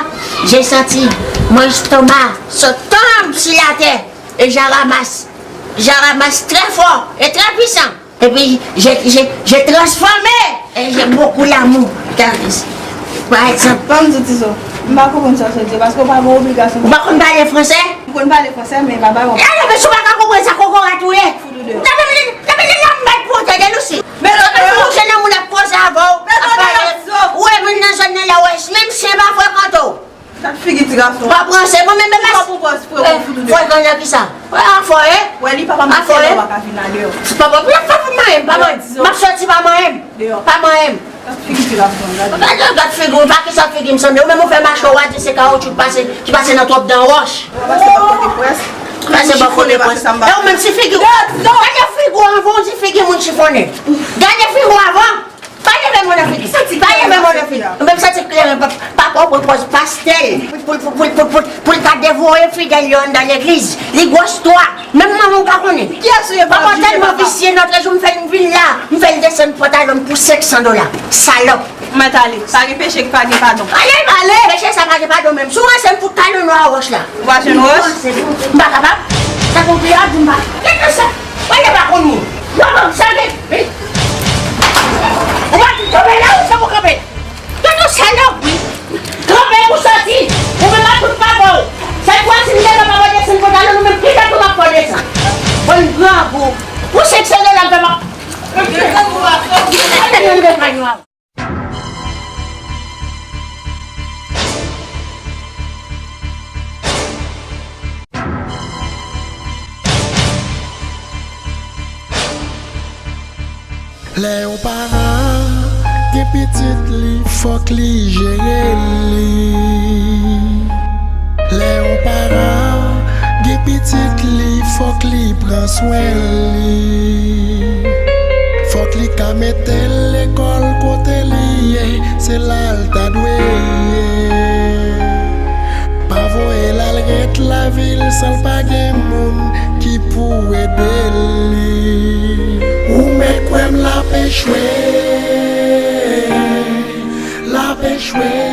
J'ai senti mon estomac se tombe sur la terre. Et j'en ramasse. J'en ramasse très fort et très puissant. Epi, je, je, je transforme et j'ai beaucoup l'amour dans, pa egzanp. Ban m di w, Tizo, m pa konprann sa w sot di, paske w pa gen obligasyon. Ou pa konn pale fransè? M konn pale fransè, men m pa pale. E alò, men si w pa ka konprann sa, kokorat ou ye. Fout ou deyò. Tanpri, tanpri, lè m bat pou w tande, Lucy. Tanpri, ou se nan moun ap koze avè w, ap pale. Ou wè moun nan zòn nan la, wè, menm chyen pa frekante w. Gad figi ti gason. Pa pranse, mwen menm, men pa pran pòz frè w, fout ou deyò. Fò grann nan kisa? Wè, afò, e? Wè, li papa m di se lè w pa ka vin adeyò. Papa, papa, papa, manyen m, pa manyen m. M ap sòti, pa manyen m. Deyò. Pa manyen m. Gad figi ti gason, gad. Gad, gad figi w, pa kisa figi m sanble. Ou menm ou fè mache w a di se kawotchou ki pase, ki pase nan twòp dan wòch. Pase bò kote près. Pase bò kote près. E ou menm si figi w. Gade figi w avan w di figi moun chifonnen. Gade figi w avan. Pa leve mwen nan figi. Pa leve mwen nan figi. Mwen m santi kleren, pa, papa w pran pòz pastè l. Pou, pou, pou l ka devore fidèl yo anndan legliz. Li gwòs twa. Menm manman w pa konnen. Papa w tèlman visye, nòt jou m fè l vin la, m fè l desann pantalon m pou senk san dola. Salòp. Mèt ale. Pa gen peche ki pa gen padon. Ale, ale. Peche sa pa gen padon menm. Si w ranse m fout talon nou a wòch la. Ou pa jwenn wòch? M pa kapab. Sa pou di a di m pa. Gade sa. Wè, yo pa konn moun. Yo pa sèvi. Wi. Ou pa di kanpe la, ou se pou kanpe. Gade yon salòp, wi. Kanpe pou sòti. Ou menm ak tout papa w. Sèl fwa si m te fè papa desann pantalon, nou menm ki tèt ou pa fò desann. Bann grangou. Pou senk san dola m fè pa. Gade yon de kanyon. Lè yon paran gen pitit li, fòk li jere li. Lè yon paran gen pitit li, fòk li pran swen li. Fòk li ka mete l lekòl kote li ye, se la l ta dwe ye. Pa voye l al ret lavil san l pa gen moun ki pou ede li. Ou mèt kwè m l ap echwe, l ap echwe.